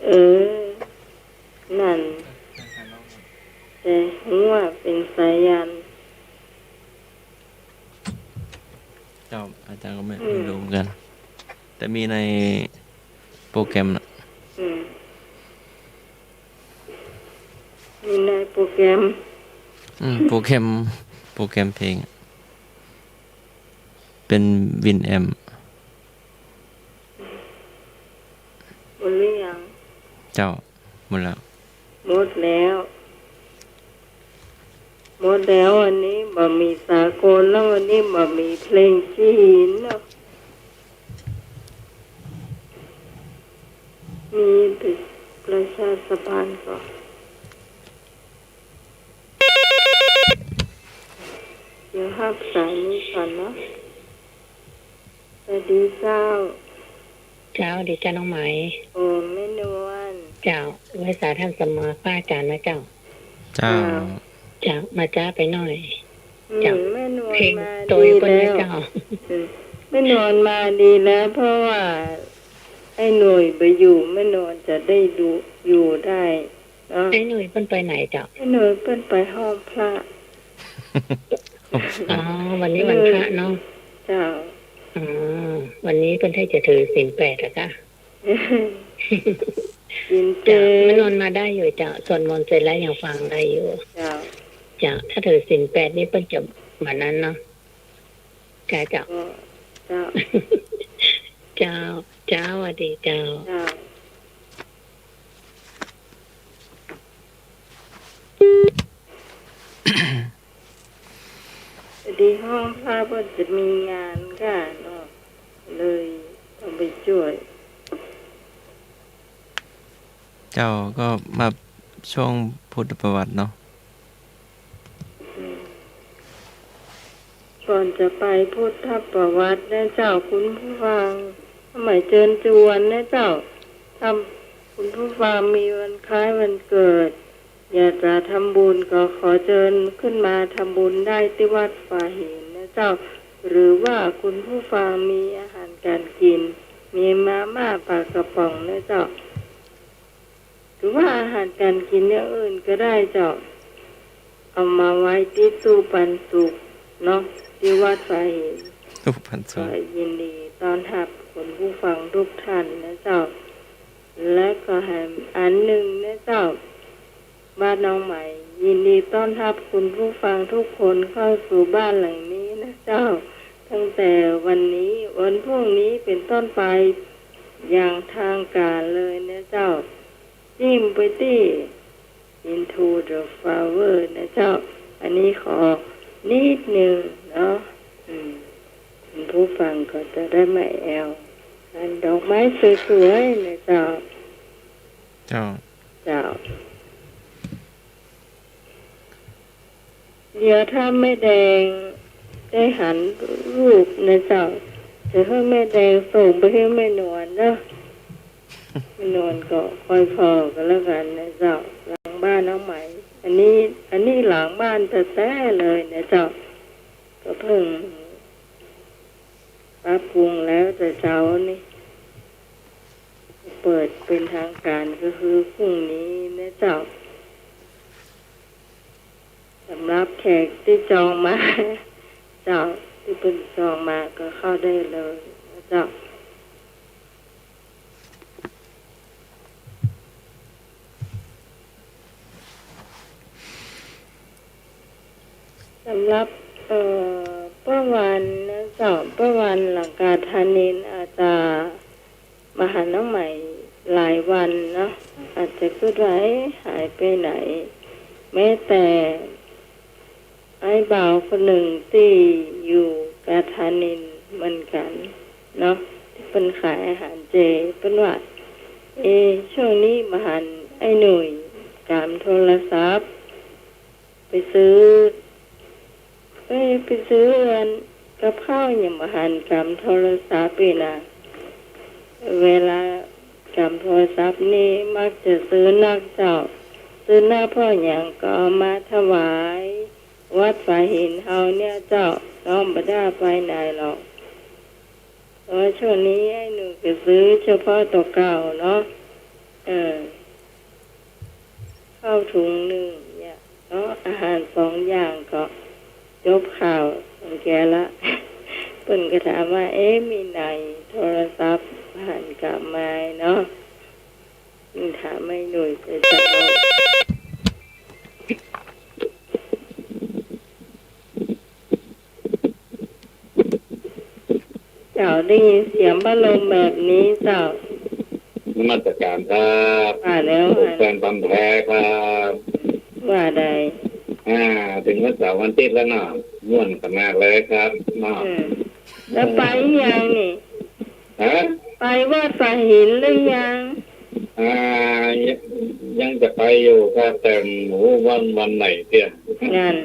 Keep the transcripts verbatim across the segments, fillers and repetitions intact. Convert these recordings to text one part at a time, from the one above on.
เออ นั่น แต่หัวเป๋นสายัณ เจ้า อาจ๋ารย์ก็ไม่ อืม ไม่ฮู้เหมือนกั๋น แต่มีในโปรแกรมน่ะ อืม มีในโปรแกรม อืม โปรแกรม โปรแกรมเพลงอะ เป๋นวินแอมป์ หมดหรือยัง เจ้า หมดแล้ว หมดแล้ว หมดแล้ว วันนี้บ่มีสากลแล้ว วันนี้บ่มีเพลงจีนเนาะ มีแต่ประชาสัมพันธ์ก่อน เดี๋ยวฮับสายนี้ก่อนเนาะ สวัสดีเจ้า เจ้า ดีเจ้าน้องไหม โอ้ แม่นวล เจ้า ไหว้สาท่านสมมาพระอาจ๋ารย์นะเจ้า เจ้า เจ้า มาจ๊าไปหน่อย อืม เจ้า แม่นวล เพลง มา โต ดี อยู่บน แล้ว นะเจ้า อืม แม่นวลมาดีแล้ว เพราะว่าไอ้หนุ่ยบ่อยู่ แม่นวลจะได้ดู อยู่ได้เนาะ ไอ้หนุ่ยเปิ้นไปไหนเจ้า ไอ้หนุ่ยเปิ้นไปห้องพระ อ๋อ วันนี้วันพระเนาะ เจ้า อ๋อ วันนี้เปิ้นใค่จะถือศีลแปดอะค่ะ ศีลแปด เจ้า แม่นวลมาได้อยู่เจ้า สวดมนต์เสร็จแล้วยังฟังได้อยู่ เจ้า เจ้า ถ้าถือศีลแปดนี่เปิ้นจะแบบนั้นเนาะ เจ้า เจ้า เจ้า เจ้า เจ้า สวัสดีเจ้า เจ้า พอดีห้องพระเปิ้นจะมีงานก้าเนาะ เลยต้องไปจ้วย เจ้า ก็มาช่วงพุทธประวัติเนาะ อืม ก่อนจะไปพุทธประวัตินะเจ้า คุณผู้ฟัง สมัยเจิญจวนนะเจ้า ถ้าคุณผู้ฟังมีวันคล้ายวันเกิด อยากจะทำบุญก็ขอเจิญขึ้นมาทำบุญได้ตี้วัดฝาหินนะเจ้า หรือว่าคุณผู้ฟังมีอาหารก๋านกิ๋น มีมาม่าปลากระป๋องนะเจ้า หรือว่าอาหารก๋านกิ๋นอย่างอื่นก็ได้เจ้า เอามาไว้ตี้ตู้ปันสุขเนาะ ตี้วัดฝาหิน ตู้ปันสุข ก็ยินดีต้อนฮับคุณผู้ฟังทุกท่านนะเจ้า และก็แหมอันนึ่งนะเจ้า บ้านน้องไหมยินดีต้อนฮับคุณผู้ฟังทุกคนเข้าสู่บ้านหลังนี้นะเจ้า ตั้งแต่วันนี้ วันพรุ่งนี้เป๋นต้นไป อย่างทางก๋านเลยนะเจ้า จิ้มไปตี้ Into the Flower นะเจ้า อันนี้ขอนิดนึ่งเนาะ อืม คุณผู้ฟังก็จะได้มาแอว ร้านดอกไม้สวยๆ นะเจ้า เจ้า เจ้า เดี๋ยวถ้าแม่แดงได้หันรูปนะเจ้า จะหื้อแม่แดงส่งไปหื้อแม่นวลเนาะ แม่นวลก็ค่อยผ่อก็แล้วกั๋นนะเจ้า หลังบ้านน้องไหม อันนี้ อันนี้หลังบ้านแต๊ๆ เลยนะเจ้า ก็เพิ่ง ปรับปรุงแล้วแต่เจ๊านี่ เปิดเป๋นทางก๋านก็คือพรุ่งนี้นะเจ้า สำหรับแขกตี้จองมา เจ้า ตี้เปิ้นจองมาก็เข้าได้เลยนะเจ้า สำหรับ เอ่อ ป้อวันนะเจ้า ป้อวันหลังกาธานินอาจจะบ่หันน้องไหมหลายวันเนาะ อาจจะกึ๊ดว่า เอ๊ะ หายไปไหน แม้แต่ ไอ้บ่าวคนนึ่งตี้อยู่กาธานินเหมือนกั๋นเนาะ ตี้เปิ้นขายอาหารเจ เปิ้นว่า เอ๊ะ ช่วงนี้บ่หันไอ้หนุ่ยกำโทรศัพท์ ไปซื้อ เอ๊ะ ไปซื้ออันกับข้าวยังบ่หันกำโทรศัพท์อีกนะ เวลากำโทรศัพท์นี่มักจะซื้อนักเจ้า ซื้อนักเพราะหยังก็เอามาถวายวัดฝาหินเฮาเนี่ยเจ้า น้องบ่ได้ไปไหนหรอก แต่ว่าช่วงนี้ไอ้หนุ่ยก็ซื้อเฉพาะตั๋วเก่าเนาะ เออ ถุงนึ่งเนี่ยเนาะ อาหารสองอย่างก็จบข่าวของแกละ เปิ้นก็ถามว่า เอ๊ะ มีไหนโทรศัพท์หันกลับมาเนาะ ถามไม่หน่อยไปเจ้า เจ้า ได้ยินเสียงพัดลมแบบนี้เจ้า นมัสการครับ ว่าแล้ว ผมแฟนพันธุ์แท้ครับ ว่าได้ อ่า เถิงวันเสาร์วันอาทิตย์แล้วเนาะ ม่วนขนาดเลยครับเนาะ อืม แล้วไปยังนี่ ฮะ ไปวัดสายหินหรือยัง อ่า ยัง ยังจะไปอยู่ครับ แต่บ่ฮู้ว่าวันไหนเตี้ย นั่น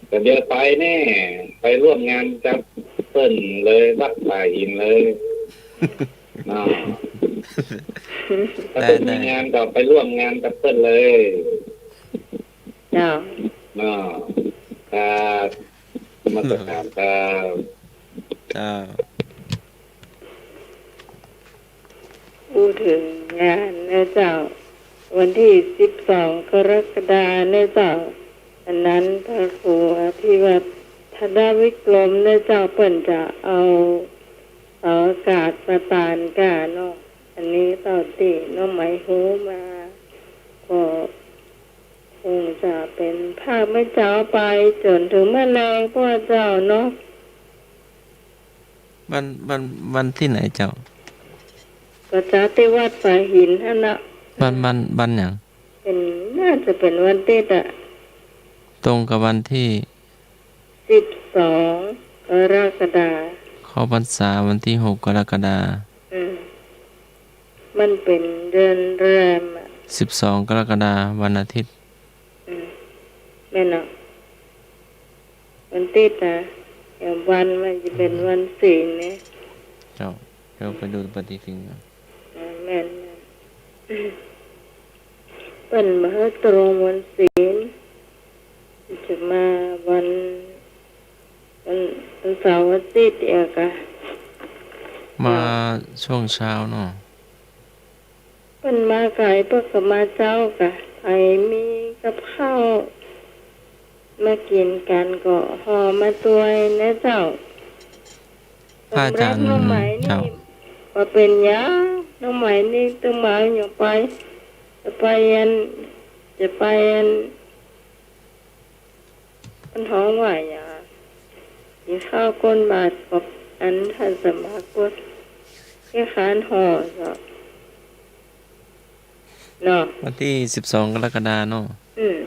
แต่เดี๋ยวไปแน่ ไปร่วมงานกับเปิ้นเลย วัดสายหินเลย เนาะ ถ้าเปิ้นมีงานก็ไปร่วมงานกับเปิ้นเลย เจ้า เนาะ ครับ นมัสการครับ เจ้า อู้เถิงงานนะเจ้า วันตี้สิบสองกรกฎานะเจ้า อันนั้นพระครูอภิวัฒนวิกรมนะเจ้า เปิ้นจะเอาเสาอากาศมาตานก้าเนาะ อันนี้เต้าตี้น้องไหมฮู้มา ก็คงจะเป๋นภาคมื้อเจ๊าไปจ๋นเถิงมื้อแลงป้อเจ้าเนาะ วัน วัน วันตี้ไหนเจ้า ก็จะตี้วัดสายหินหั้นน่ะ วัน วัน วันหยัง เป๋น น่าจะเป๋นวันอาทิตย์อะ ตรงกับวันตี้ สิบสองกรกฎา เข้าพรรษาวันตี้หกกรกฎา อืม มันเป๋นเดือนแรมอะ สิบสองกรกฎา วันอาทิตย์ อืม แม่นเนาะ วันอาทิตย์นะ แต่วันมันจะเป๋นวันศีลเนี่ย เจ้า เดี๋ยวไปดูปฏิทินก่อน อ่า แม่น แม่น เปิ้นบ่หื้อตรงวันศีล จะมาวัน วัน วันเสาร์อาทิตย์เดียวกะ มา เจ้า ช่วงเช้าเนาะ เปิ้นมาไก๋เปิ้นก็มาเจ๊ากะ ใผมีกับข้าวมากิ๋นกั๋นก็ห่อมาตวยนะเจ้า พระอาจารย์ สำหรับน้องไหมนี่ เจ้า บ่เป๋นหยัง น้องไหมนี่ตึงบ่าอยากไป จะไปอัน จะไปอัน มันฮ้องว่าหยัง กิ๋นข้าวก้นบาตรกับอันท่านสมัครก็แค่ขานห่อเนาะ เนาะ วันตี้สิบสองกรกฎาเนาะ อืม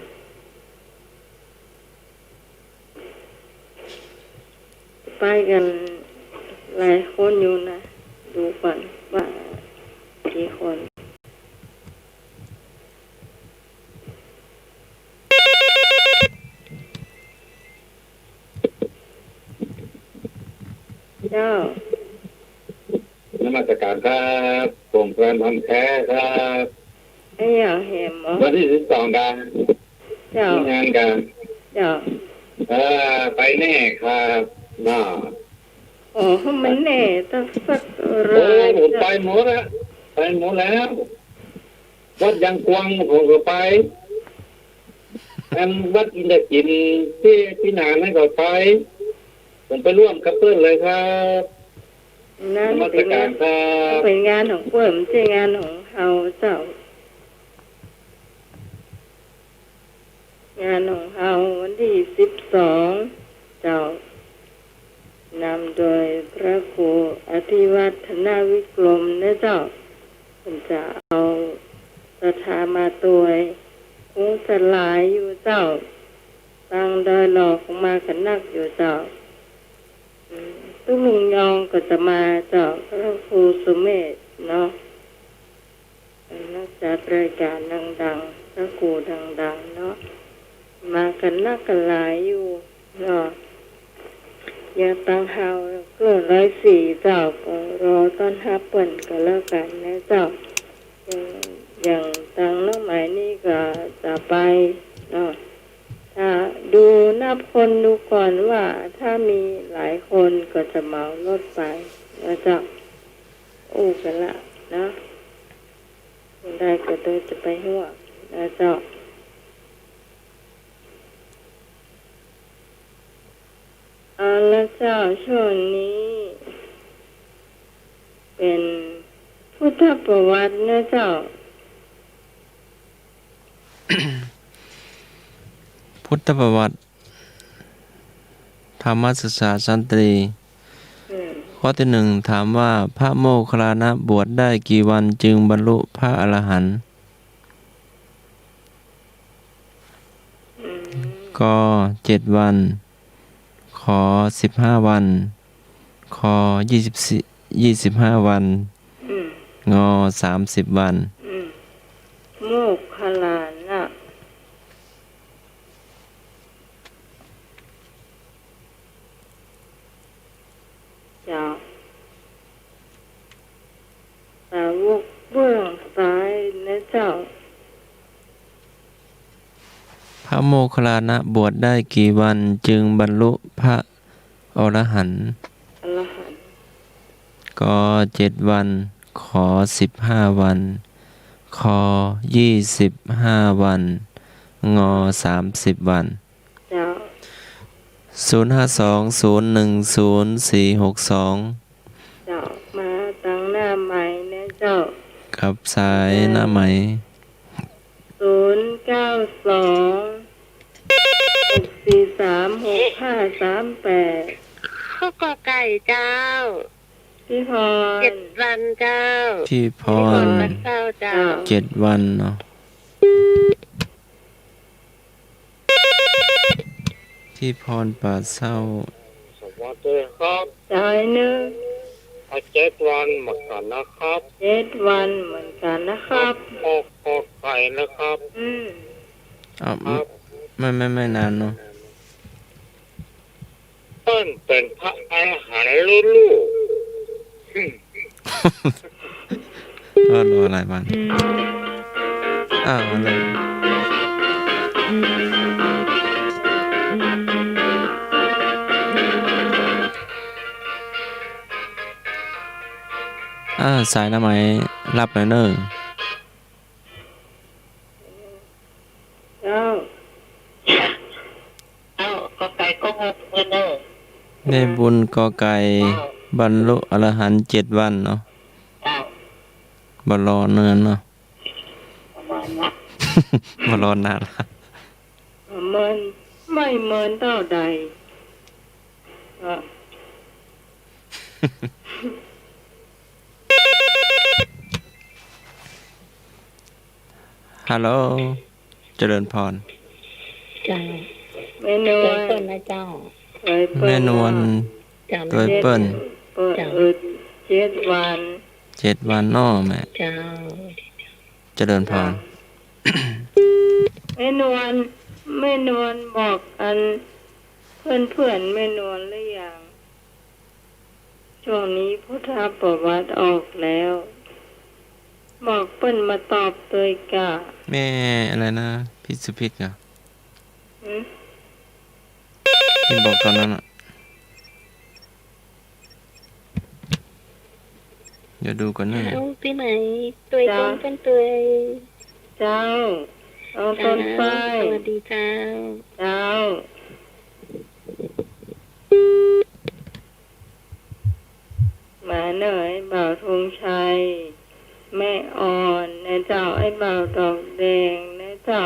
ไปกั๋นหลายคนอยู่นะ ดูก่อนว่ากี่คน เจ้า นมัสการครับ ผมแฟนพันธุ์แท้ครับ อะหยังแหมหมอ วันตี้สิบสองกั๋น เจ้า มีงานกั๋น เจ้า เอ่อ ไปแน่ครับ เนาะ โอ้ มันแน่ตั้งสัก โอ้ ราย ผมไปหมดละ ไปหมดแล้ว วัดยังกวางผมก็ไป อันวัดอินทกินตี้ ตี้หนานนั่นก็ไป ผมไปร่วมกับเปิ้นเลยครับ นั่น นมัสการครับ เป๋นงานของเปิ้น บ่ใจ้งานของเฮาเจ้า งานของเฮาวันตี้สิบสอง เจ้า นำโดยพระครูอภิวัฒนวิกรมนะเจ้า เปิ้นจะเอาศรัทธามาตวย คงจะหลายอยู่เจ้า ตังดอยหลอกมากั๋นนักอยู่เจ้า อืม ตุ๊ลุงยองก็จะมาเจ้า พระครูสุเมธเนาะ นักจัดรายการดังๆ พระครูดังๆ เนาะ มากั๋นนักกั๋นหลายอยู่เนาะ อย่างตังเฮาเกื้อร้อยสี่เจ้า ก็รอต้อนฮับเปิ้นก็แล้วกั๋นนะเจ้า อย่าง อย่างตังน้องไหมนี่ก็จะไปเนาะ ถ้าดูนับคนดูก่อนว่าถ้ามีหลายคนก็จะเหมารถไปนะเจ้า อู้กั๋นละเนาะ ก็โตจะไปฮวกนะเจ้า เอาละเจ้า ช่วงนี้เป๋นพุทธประวัตินะเจ้า พุทธประวัติ ธรรมศึกษาชั้นตรี อืม ข้อตี้หนึ่ง ถามว่า พระโมคคัลลานะบวชได้กี่วันจึงบรรลุพระอรหันต์ อืม ก เจ็ดวัน ข สิบห้าวัน ค ยี่สิบสี่ ยี่สิบห้าวัน อืม ง สามสิบวัน อืม โมคคัลลานะ เจ้า สาวกเบื้องซ้ายนะเจ้า พระโมคคัลลานะบวชได้กี่วันจึงบรรลุพระอรหันต์ อรหันต์ ก เจ็ดวัน ข สิบห้าวัน ค ยี่สิบห้าวัน ง สามสิบวัน เจ้า ศูนย์ห้าสอง ศูนย์หนึ่งศูนย์ สี่หกสอง เจ้า มาตางหน้าไมค์นะเจ้า กับสายหน้าไมค์ ศูนย์เก้าสอง หกสี่สาม หกห้าสามแปด ข้อกอไก่เจ้า พี่พร เจ็ดวันเจ้า พี่พร พี่พรปากเศร้าเจ้า เจ็ดวันเนาะ พี่พรปากเศร้า สวัสดีครับ สายหนึ่ง อ่ะ เจ็ดวันเหมือนกันนะครับ เจ็ดวันเหมือนกันนะครับ ข้อกอไก่นะครับ อืม อ้าว ครับ ไม่ ไม่ ไม่นานเนาะ เปิ้นเป๋นพระอรหันต์ลู่ๆ ก็รอหลายวัน อืม อ่า มาเลย อ่า สายหน้าไมค์รับหน่อยเน่อ เจ้า เจ้า กอไก่ก็งงเงินเนอะ แม่บุญกอไก่ เจ้า บรรลุอรหันต์เจ็ดวันเนาะ เจ้า บ่รอเนินเนาะ ประมาณนั้น บ่รอนานละ เหมือน ไม่เหมือนเต้าใด อ่ะ ฮัลโหล เจริญพร เจ้า แม่นวล ตวยเปิ้นนะเจ้า ตวยเปิ้น แม่นวล เจ้า ตวยเปิ้น เปิ้น เจ้า เออ เจ็ดวัน เจ็ดวันเนาะแม่ เจ้า เจริญพร เจ้า แม่นวล แม่นวลบอกอันเพื่อนๆ แม่นวลหรือยัง ช่วงนี้พุทธประวัติออกแล้ว บอกเปิ้นมาตอบตวยก่า แม่อะไรนะ พี่สุพิษเหรอ หืม ที่บอกตอนนั้นอะ เดี๋ยวดูก่อนนะ เจ้า ตี้ไหน ตวย เจ้า เปิ้นตวย เจ้า เอา เจ้า ต้นไส้ สวัสดีเจ้า เจ้า มาเน่อ ไอ้บ่าวธงชัย แม่อ่อนนะเจ้า ไอ้บ่าวดอกแดงนะเจ้า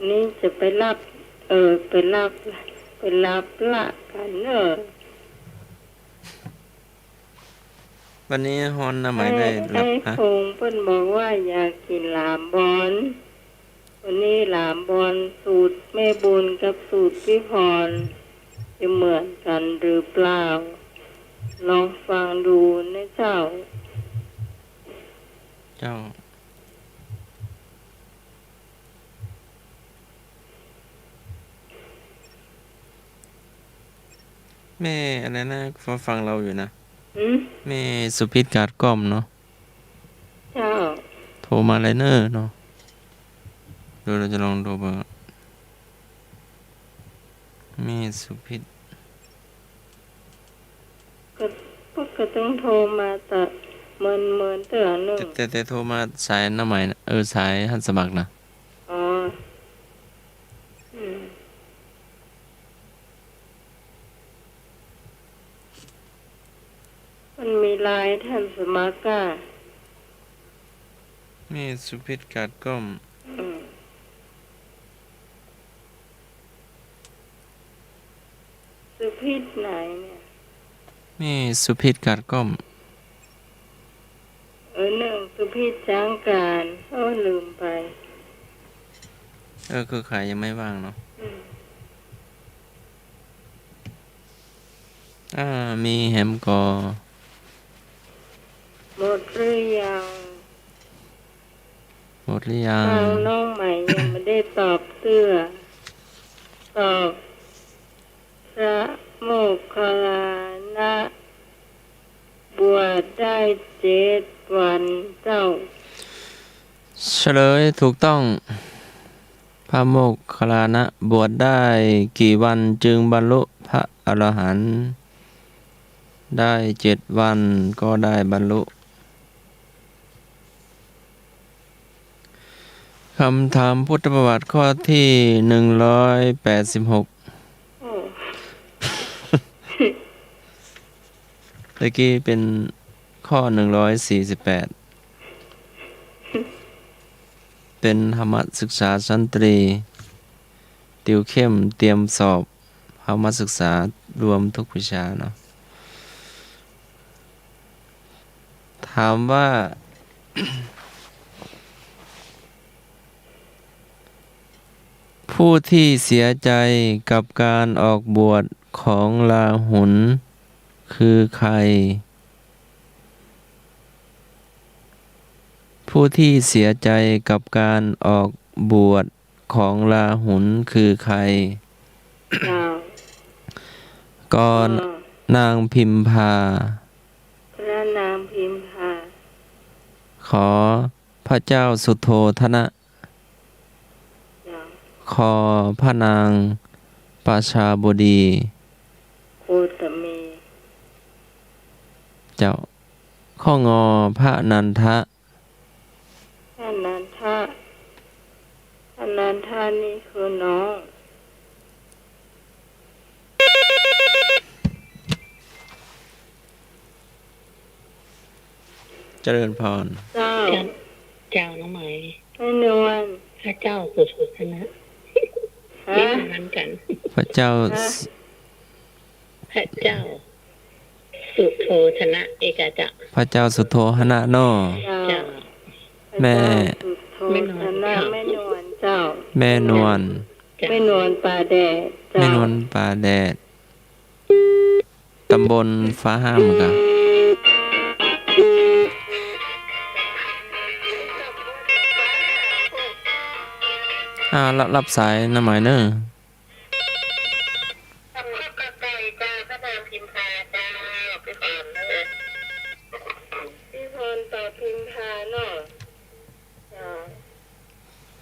นี่จะไปรับ เออ ไปรับ ไปรับละกั๋นเนอะ วันนี้ฮ้อนนะ ไหมได้รับ ไอ้ ไอ้ ฮะ คงเปิ้นบอกว่าอยากกิ๋นหลามบอน วันนี้หลามบอนสูตรแม่บุญกับสูตรพี่พร จะเหมือนกันหรือเปล่า ลองฟังดูนะเจ้า เจ้า แม่อะไรนะ ฟัง ฟังเราอยู่นะ หืม แม่สุพิษกาดก้อมเนาะ เจ้า โทรมาเลยเน่อเนาะ เดี๋ยวเราจะลองดูเบอร์ มีสุพิษ ก็ ก็ ก็ต้องโทรมาแต่เมิน เมินเตื้อนึ่ง แต่ แต่ แต่โทรมาสายหน้าใหม่นะ เออ สายหันสมัครนะ อ๋อ อืม มันมีไลน์หันสมัครอะ มีสุพิษกาดก้อม อืม สุพิษไหนเนี่ย มีสุพิษกาดก้อม เออ นึ่งสุพิษช้างกาญ โอ้ ลืมไป เออ เครือข่ายยังไม่ว่างเนาะ อืม อ่า มีแหมก่อ หมดหรือยัง หมดหรือยัง ทางน้องใหม่ยังไม่ได้ตอบเตื้อ ตอบ พระโมคคัลลานะ บวชได้เจ็ดวันเจ้า เฉลยถูกต้อง พระโมคคัลลานะบวชได้กี่วันจึงบรรลุพระอรหันต์ ได้เจ็ดวันก็ได้บรรลุ คำถามพุทธประวัติข้อที่หนึ่งร้อยแปดสิบหก โอ้ ตะกี้เป็นข้อหนึ่งร้อยสี่สิบแปด เป็นธรรมศึกษาชั้นตรี ติวเข้มเตรียมสอบ ธรรมศึกษารวมทุกวิชาเนาะ ถามว่า ผู้ที่เสียใจกับการออกบวชของราหุลคือใคร ผู้ที่เสียใจกับการออกบวชของราหุลคือใคร เจ้า ก เอ่อ นางพิมพา พระนางพิมพา ข พระเจ้าสุโธทนะ เจ้า ค พระนางประชาบดี โคตมี เจ้า ข้อ ง พระนันทะ พระนันทะ พระนันทะนี่คือน้อง เจริญพร เจ้า เจ้า เจ้าน้องไหม แม่นวล พระเจ้าสุโธทนะ ฮะ นี่มันกัน พระเจ้า ฮะ พระเจ้าสุโธทนะ เอกาจะ พระเจ้าสุโธทนะเนาะ เจ้า เจ้า แม่ พระเจ้าสุโธทนะ แม่นวล แม่นวลเจ้า แม่นวล เจ้า แม่นวลป่าแดดเจ้า แม่นวลป่าแดด ตำบลฟ้าห้ามกะ อ่า รับ รับสายนะหมายเนอะ พี่พรต่อพิมพาเนาะ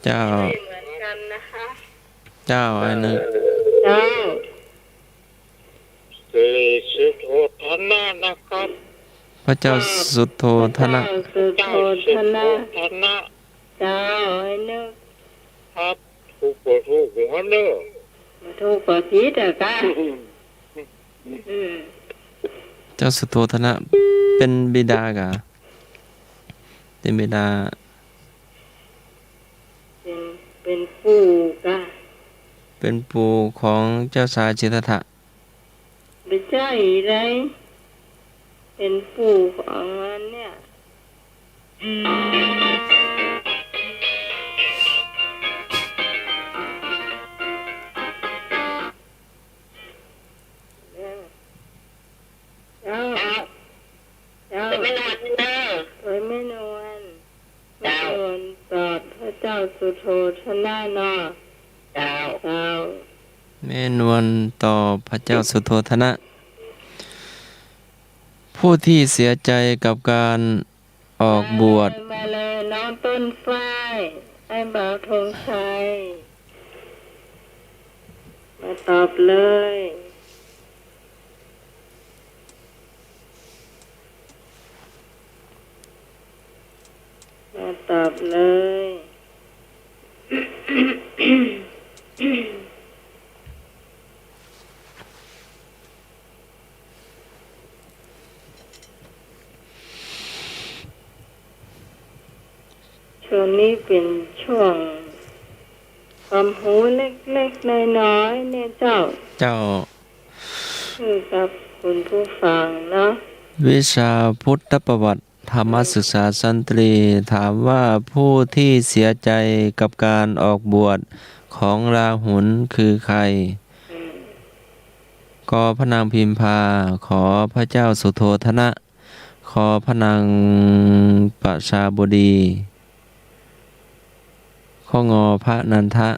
เจ้า ไม่เหมือนกันนะคะ เจ้า อันนี้ เจ้า สิริสุโธทนะนะครับ พระเจ้าสุโธทนะ พระเจ้าสุโธทนะ เจ้า อันนี้ ครับ ถูกบ่ถูกหัวเนอะ บ่ถูกบ่ผิดอะกะ อืม เจ้าสุโธทนะ เป็นบิดากะ เป็นบิดา เป็น เป็นปู่กะ เป็นปู่ของเจ้าชายสิทธัตถะ บ่ใจ้เลย เป็นปู่ของอันเนี่ย เจ้า เจ้า เจ้า แม่นวลเนอะ โอ้ย แม่นวล เจ้า แม่นวลตอบพระเจ้าสุโธทนะเนาะ เจ้า เจ้า แม่นวลตอบพระเจ้าสุโธทนะ ผู้ที่เสียใจกับการออกบวช มาเลย มาเลย น้องต้นฝ้าย เอ บ่าวธงชัย มาตอบเลย มาตอบเลย ช่วงนี้เป๋นช่วงความฮู้เล็กๆ น้อยๆ เนี่ยเจ้า เจ้า คือกับคุณผู้ฟังเนาะ วิชาพุทธประวัติ ธรรมศึกษาชั้นตรี ถามว่าผู้ที่เสียใจกับการออกบวชของราหุลคือใคร อืม ก พระนางพิมพา ข พระเจ้าสุโธทนะ ค พระนางประชาบดี ค ง พระนันทะ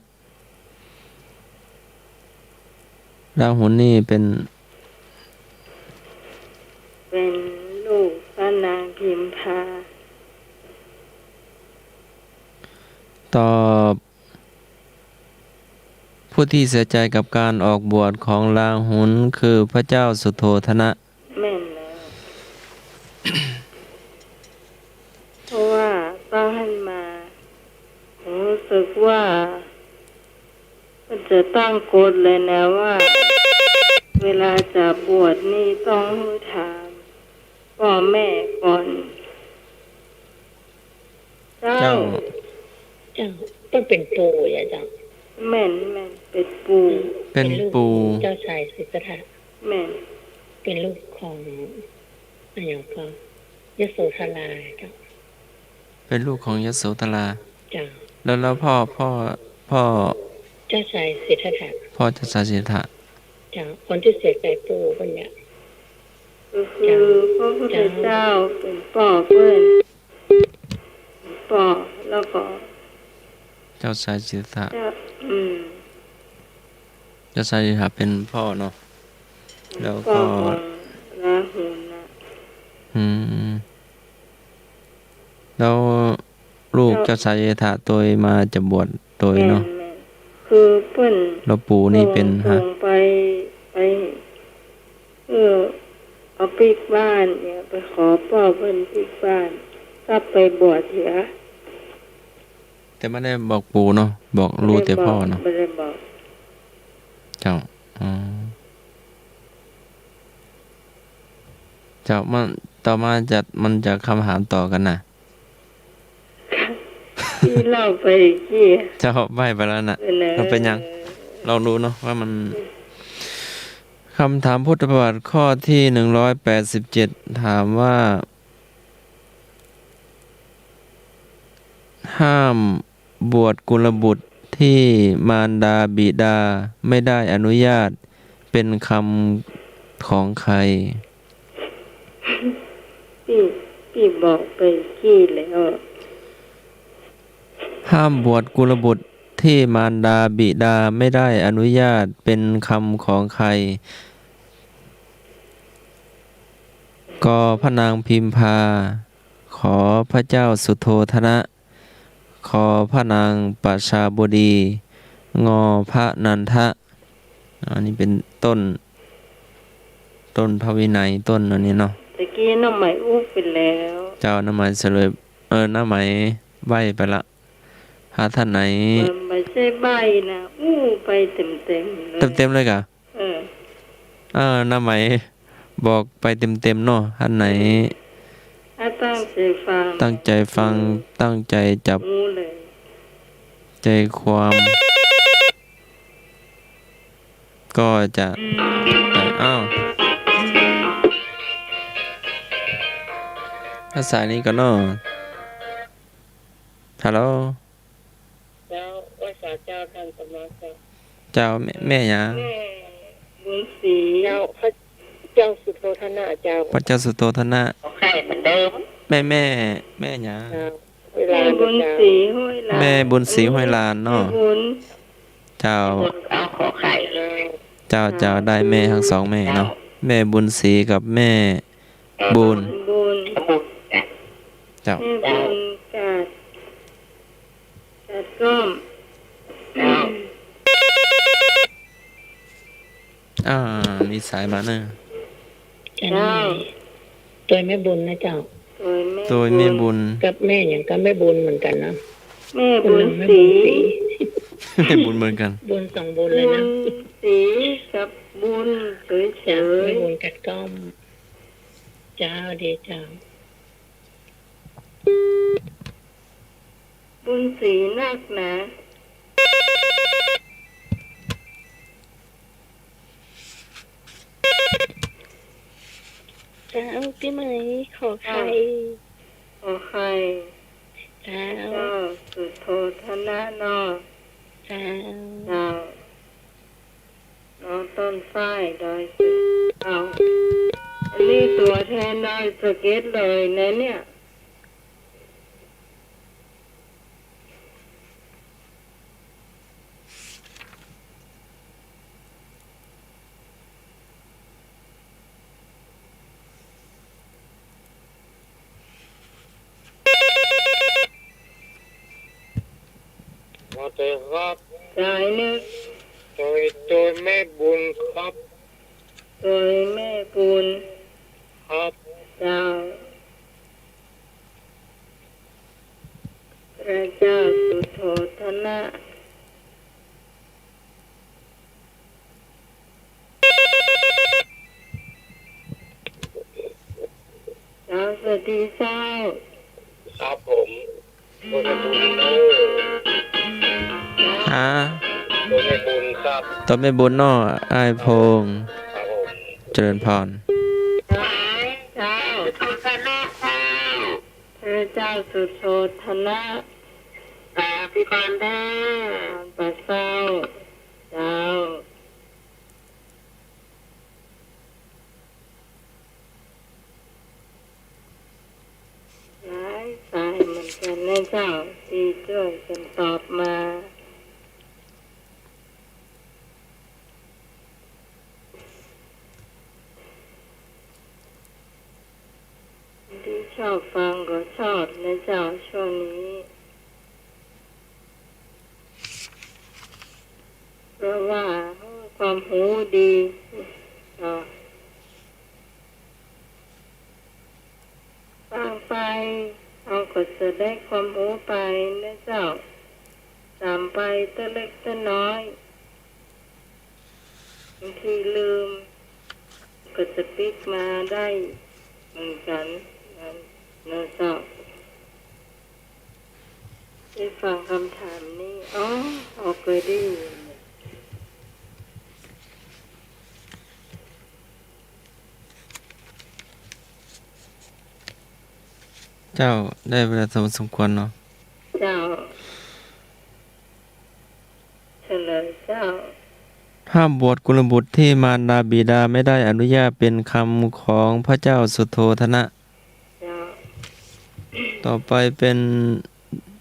ราหุลนี่เป๋น เป๋นลูกพระนางพิมพา ตอบ ผู้ที่เสียใจกับการออกบวชของราหุลคือพระเจ้าสุโธทนะ แม่นแล้ว เพราะว่าต้องหันมา รู้สึกว่า มันจะตั้งกฎเลยนะว่า เวลาจะบวชนี่ต้องหื้อถามป้อแม่ก่อน เจ้า เจ้า เจ้า ต้องเป๋นปู่อะเจ้า แม่น แม่น เป๋นปู่ อืม เป๋นปู่ เป๋นลูกปู่ เจ้าชายสิทธัตถะ แม่น เป๋นลูกของ อะหยังก็ ยโสธราเจ้า เป๋นลูกของยโสธรา เจ้า แล้ว แล้วพ่อ พ่อ พ่อ เจ้าชายสิทธัตถะ พ่อเจ้าชายสิทธัตถะ เจ้า คนตี้เสียใจ๋ปู่เปิ้นเนี่ย ก็คือ เจ้า พระพุทธเจ้าเป๋นป้อเปิ้น ป้อ แล้วก็ เจ้าชายสิทธัตถะ เจ้า อืม เจ้าชายสิทธัตถะเป๋นป้อเนาะ แล้วก็ ป้อของราหุลน่ะ อืม แล้วลูก เจ้า เจ้าชายสิทธัตถะตวยมาจะบวชตวยเนาะ แม่น แม่น คือเปิ้น แล้วปู่นี่เป๋น ส่ง ฮะ ส่งไป ไป เออ เอาปิ๊กบ้านเนี่ย ไปขอป้อเปิ้นปิ๊กบ้าน กลับไปบวชเหีย แต่บ่ได้บอกปู่เนาะ บอก บ่ได้บอก ฮู้แต่ป้อเนาะ บ่ได้บอก เจ้า อ๋อ เจ้า มัน ต่อมาจะ มันจะกำถามต่อกั๋นน่ะ ตี้เล่าไปกี้ เจ้า ใบ้ไปแล้วน่ะ เออ บ่เป๋นหยัง ลองดูเนาะว่ามัน กำถามพุทธประวัติข้อตี้หนึ่งร้อยแปดสิบเจ็ด ถามว่า ห้ามบวชกุลบุตรตี้มารดาบิดาไม่ได้อนุญาต เป๋นกำของใคร ตี้ ตี้บอกไปกี้แล้ว ห้ามบวชกุลบุตรตี้มารดาบิดาไม่ได้อนุญาต เป๋นกำของใคร ก พระนางพิมพา ข พระเจ้าสุโธทนะ ค พระนางประชาบดี ง พระนันทะ อันนี้เป๋นต้น ต้นพระวินัย ต้นอันนี้เนาะ ตะกี้น้าไหมอู้ไปแล้ว เจ้า น้าไหมเสลย เออ น้าไหมใบ้ไปละ หาต้านไหน มันบ่ใจ้ใบ้นะ อู้ไปเต็มๆ เลย เต็มๆ เลยก่ะ เออ เออ น้าไหมบอกไปเต็มๆ เนาะ ต้านไหน อ่ะ ตั้งใจ๋ฟัง ตั้งใจ๋ฟัง อืม ตั้งใจ๋จับ อู้เลย ใจ๋ความ ก็จะ อ้าว ถ้าสายนี้ก่อนเนาะ ฮัลโหล เจ้า ไหว้สาเจ้าต้านสมาเจ้า เจ้า แม่ แม่หยัง แม่บุญศรี เจ้า พระเจ้าสุโธทนะเจ้า พระเจ้าสุโธทนะ ขอไข่เหมือนเดิม แม่ แม่ แม่หยัง เจ้า ห้วยลาน แม่บุญศรีห้วยลาน แม่บุญศรีห้วยลานเนาะ แม่บุญ เจ้า แม่บุญเอาขอไข่เลย เจ้า เจ้า ได้แม่ตังสองแม่เนาะ เจ้า แม่บุญศรีกับแม่บุญ บุญ บุญ เจ้า แม่บุญกาด กาด ก้อม อ่า มีสายมาเนอะ อันนี้ เจ้า ตวยแม่บุญนะเจ้า ตวยแม่ ตวยแม่บุญ บุญ กับแม่หยัง กับแม่บุญเหมือนกั๋นนะ แม่บุญศรี แม่บุญศรี แม่บุญเหมือนกั๋น บุญสองบุญเลยนะ บุญศรีกับบุญเฉยๆ เจ้า แม่บุญกัดก้อม เจ้า ดีเจ้า บุญศรีนักหนา เจ้า ปี้ไหม ขอไข่ ขอไข่ เจ้า เจ้าสุโธทนะเนาะ เจ้า เจ้า นอต้นฝ้ายดอยสะเก็ด เอ้า อันนี้ตั๋วแทนดอยสะเก็ดเลยนะเนี่ย ว่าแต่ครับ สายหนึ่ง ตวย ตวยแม่บุญครับ ตวยแม่บุญ ครับ เจ้า พระเจ้าสุโธทนะ เจ้า สวัสดีเจ้า ครับผม ตวยแม่บุญเนาะ ฮะ ตวยแม่บุญครับ ตวยแม่บุญเนาะ อ้ายพงษ์ ครับผม เจริญพร เจ้า พระเจ้าสุโธทนะ สาธุการเด้อ ปะเจ้า เจ้า หลายสายเหมือนกั๋นนะเจ้า ตี้จ้วยกั๋นตอบมา ตี้ชอบฟังก็ชอบนะเจ้า ช่วงนี้ เพราะว่าความฮู้ดี เนาะ ฟังไป เฮาก็จะได้ความฮู้ไปนะเจ้า จ๋ำไปเตื้อเล็กเตื้อน้อย บางทีลืม ก็จะปิ๊กมาได้เหมือนกั๋นนะ นะเจ้า ได้ฟังคำถามนี้ อ๋อ อ๋อ เกยได้ยิน เจ้า ได้เวลาสมควรเนาะ เจ้า เฉลยเจ้า ห้ามบวชกุลบุตรที่มารดาบิดาไม่ได้อนุญาต เป็นคำของพระเจ้าสุโธทนะ เจ้า ต่อไปเป็น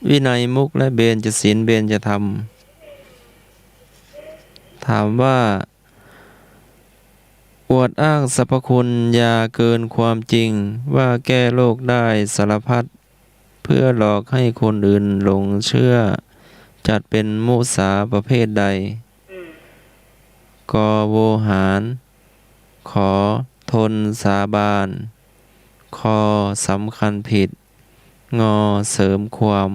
วินัยมุขและเบญจศีลเบญจธรรม ถามว่า อวดอ้างสรรพคุณยาเกินความจริง ว่าแก้โรคได้สารพัด เพื่อหลอกให้คนอื่นหลงเชื่อ จัดเป็นมุสาประเภทใด อืม ก โวหาร ข ทนสาบาน ค สำคัญผิด ง เสริมความ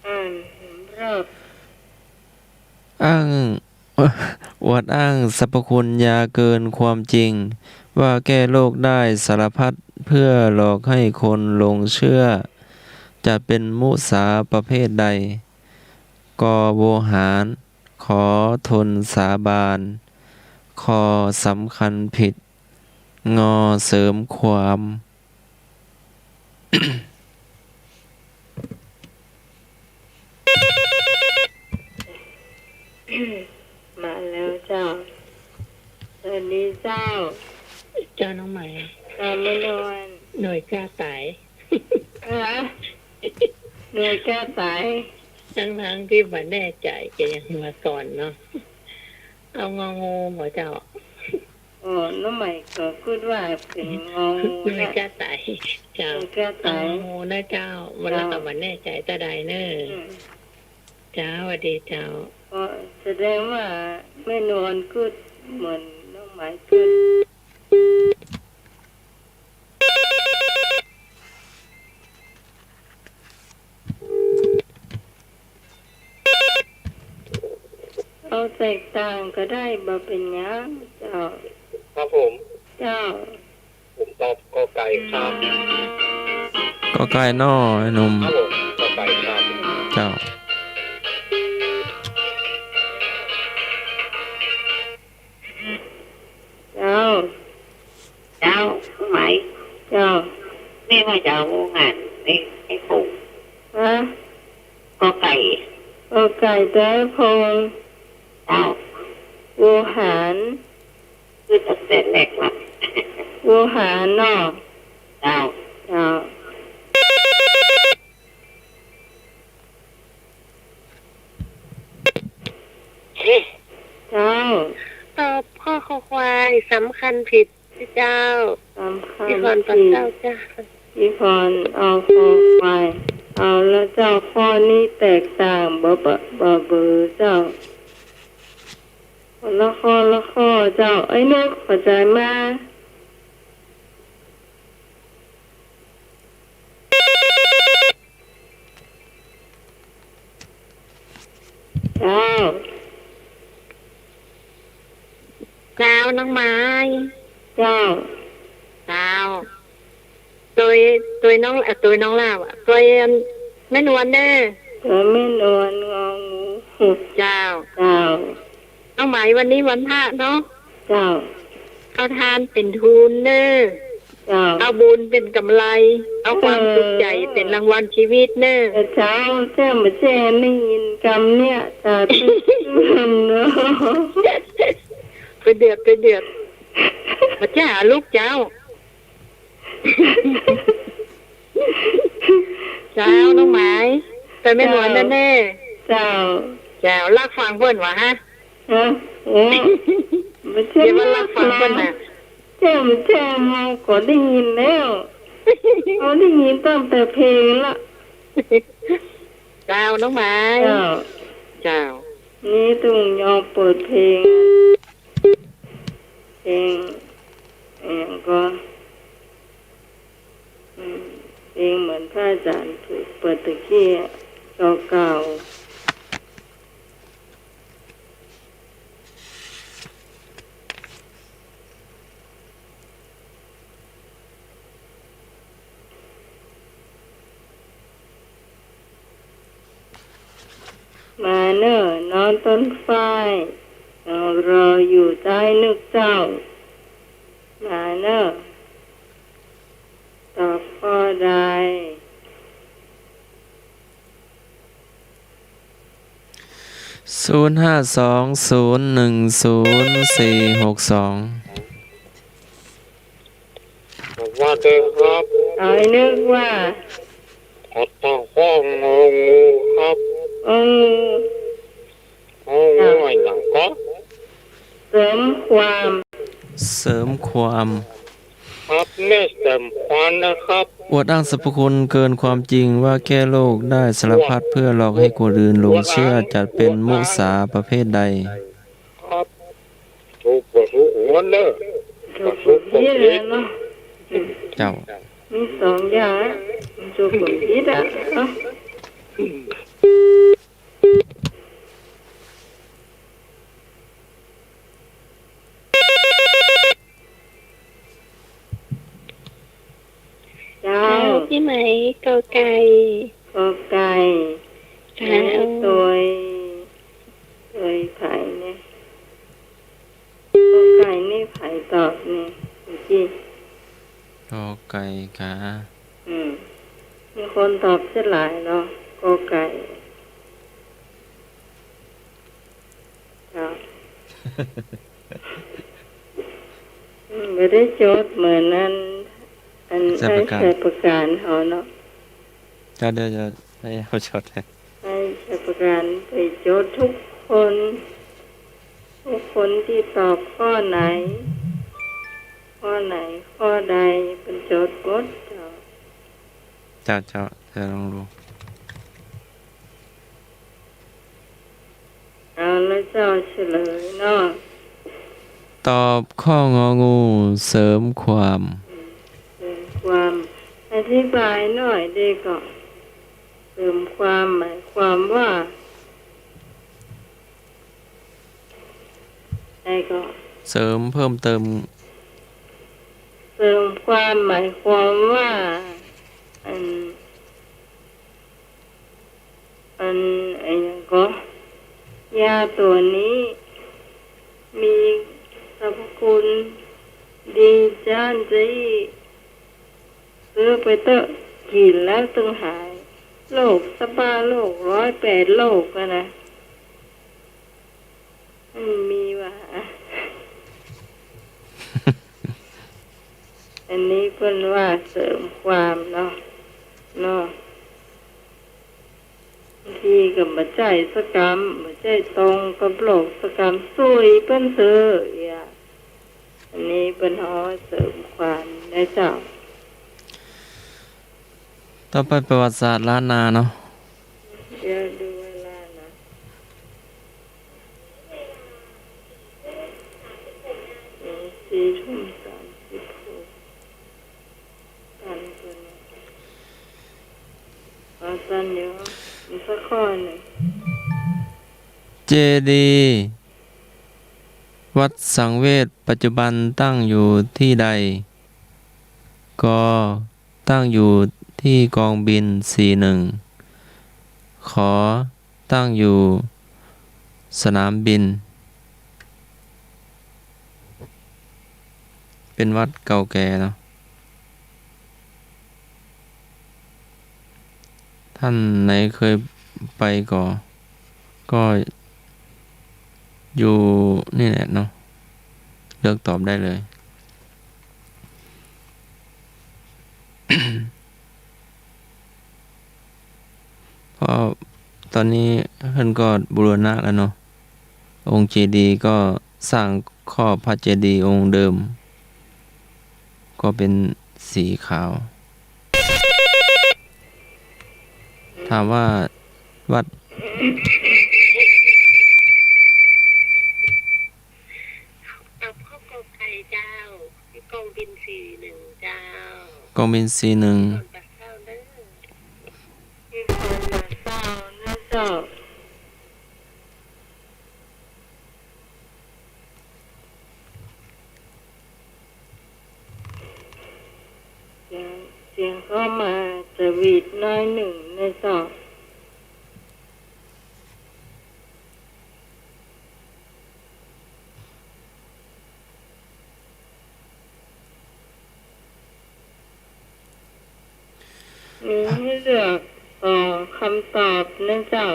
อ่านรอบ อ้าง อวดอ้างสรรพคุณยาเกินความจริง ว่าแก้โรคได้สารพัด เพื่อหลอกให้คนหลงเชื่อ จัดเป็นมุสาประเภทใด ก โวหาร ข ทนสาบาน ค สำคัญผิด ง เสริมความ มาแล้วเจ้า สวัสดีเจ้า เจ้าน้องใหม่ ตามมานอน หน่วยกล้าต๋าย ฮะ หน่วยกล้าต๋าย ทั้งๆ ตี้บ่แน่ใจ๋ จะยังมาก่อนเนาะ เอางองูบ่เจ้า ง ก็น้องใหม่ก็กึ๊ดว่าเป๋นงองู หน่วย นะ กระต่าย เจ้า หน่วยกระต่าย งองูนะเจ้า วันละ เจ้า ก็บ่แน่ใจ๋เต้าใดเน่อ อืม เจ้า สวัสดีเจ้า ก็แสดงว่าแม่นวลกึ๊ดเหมือนน้องใหม่กึ๊ด เอาแตกต่างก็ได้ บ่เป๋นหยังเจ้า ครับผม เจ้า ผมตอบกอไก่ครับ กอไก่น้อ ไอ้หนุ่ม ครับผม กอไก่ครับ เจ้า เจ้า เจ้า ไหม เจ้า แม่ว่าจะเอางานให้ ให้ปลูก ฮะ กอไก่ กอไก่ เจ้าพงษ์ เจ้า โวหาร คือตั้งแต่แรกละ โวหารเนาะ เจ้า เจ้า เจ้า ตอบข้อคอควาย สำคัญผิดเจ้า สำคัญผิด พี่พรตอบเจ้าจ้า พี่พรเอาคอควาย เอาละเจ้า ข้อนี้แตกต่าง บ่ บ่ บ่เบอเจ้า คนละข้อ ละข้อเจ้า ไอ้นุ๊ก เข้าใจ๋มา เจ้า เจ้า น้องไม้ เจ้า เจ้า ตวย ตวยน้อง เอ่อ ตวยน้องลาวอะ ตวยแม่นวลเน่อ ตวยแม่นวล งองู เจ้า เจ้า น้องไม้ วันนี้วันพระเนาะ เจ้า เอาทานเป๋นทุนเน่อ เจ้า เอาบุญเป๋นก๋ำไร เอาความสุขใจ๋เป๋นรางวัลชีวิตเน่อ เออ เจ้า แจ้งบ่แจ้งได้ยินกำเนี่ย สาธุเนาะ ไปเดือด ไปเดือด มาจ้าลูกเจ้า เจ้า น้องไม้ ตวยแม่นวลเน่อ เจ้า เจ้า เจ้า ลักฟังเปิ้นวะฮะ ฮะ โอ้ บ่ใจ้ เดี๋ยวมาลักฟังเปิ้นน่ะ แจ้ง แจ้ง เฮาก็ได้ยินแล้ว เฮาได้ยินตั้งแต่เพลงละ เจ้า น้องไม้ เจ้า เจ้า นี่ต้องยอมเปิดเพลง เพลง เอ่อ ก็ อืม เพลงเหมือนพระอาจารย์เปิดตะกี้ เก่าๆ มาเน่อ น้องต้นฝ้าย เรารออยู่ ใจ้นึกเจ้า มาเน่อ ตอบข้อใด ศูนย์ห้าสองศูนย์หนึ่งศูนย์สี่หกสอง สวัสดีครับ เอาไอ้นึกว่า ขอตอบข้ององูครับ งองู งองู อะหยังก็ เสริมความ เสริมความ ครับ แม่เสริมความนะครับ อวดอ้างสรรพคุณเกินความจริงว่าแก้โรคได้สารพัดเพื่อหลอกให้คนอื่นหลงเชื่อ จัดเป็นมุสาประเภทใด ครับ ถูกบ่ถูกหัวเน่อ ถูกบ่ถูกผิดเนาะ เจ้า มีสองอย่าง ถูกบ่ผิดอะเนาะ เจ้า เจ้า พี่ไหม กอไก่ กอไก่ เจ้า แล้วตวย ตวยไผเนี่ย กอไก่นี่ไผตอบเนี่ย เมื่อกี้ กอไก่กา อืม มีคนตอบเสียหลายเนาะ กอไก่ เจ้า อืม บ่ได้จดเหมือนอัน อัน ไอ้ไส้ประการ ไส้ประการเขาเนาะ เจ้า เดี๋ยวจะให้เขาจดให้ ไอ้ไส้ประการไปจดทุกคน ทุกคนตี้ตอบข้อไหน ข้อไหนข้อใด เปิ้นจดหมดเจ้า เจ้า เจ้า เจ้าลองดู เอาละเจ้า เฉลยเนาะ ตอบข้ององู เสริมความ เสริมความ อธิบายหน่อยเด้อเกาะ เสริมความหมายความว่า ไอ้เกาะ เสริมเพิ่มเติม เสริมความหมายความว่า อัน อัน ไอ้หยังเกาะ ยาตั๋วนี้ มีสรรพคุณดีจ้านจี้ ซื้อไปเต๊อะ กิ๋นแล้วตึงหาย โรคสะบ้า โรคร้อยแปดโรคอะนะ มันมีว่า อันนี้เปิ้นว่าเสริมความเนาะ เนาะ บางทีก็บ่ใจ้สักกำ บ่ใจ้ตรงกับโลกสักกำ ซุยเปิ้นเซอะเอีย อันนี้เปิ้นฮ้องเสริมความนะเจ้า ต่อไปประวัติศาสตร์ล้านนาเนาะ เดี๋ยวดูเวลานะ สี่ทุ่มสามสิบหก ตันตัวนี้ เอาตันเดี๋ยว อีกสักข้อหนึ่ง เจดีย์วัดสังเวชปัจจุบันตั้งอยู่ที่ใด ก ตั้งอยู่ที่กองบินสี่หนึ่ง ข ตั้งอยู่สนามบิน เป็นวัดเก่าแก่เนาะ ท่านไหนเคยไปก็ ก็อยู่นี่แหละเนาะ เลือกตอบได้เลย เพราะตอนนี้เพิ่นก็บูรณะแล้วเนาะ องค์เจดีย์ก็สร้างครอบพระเจดีย์องค์เดิม ก็เป็นสีขาว ถามว่าวัด ตอบข้อกอไก่เจ้า ที่กองบินสี่หนึ่งเจ้า กองบินสี่หนึ่ง ก่อนปักเจ้าเด้อ ที่ก่อนปักเจ้านะเจ้า เสียง เสียงเข้ามาจะหวีดน้อยหนึ่งนะเจ้า มีให้เลือกสองคำตอบนะเจ้า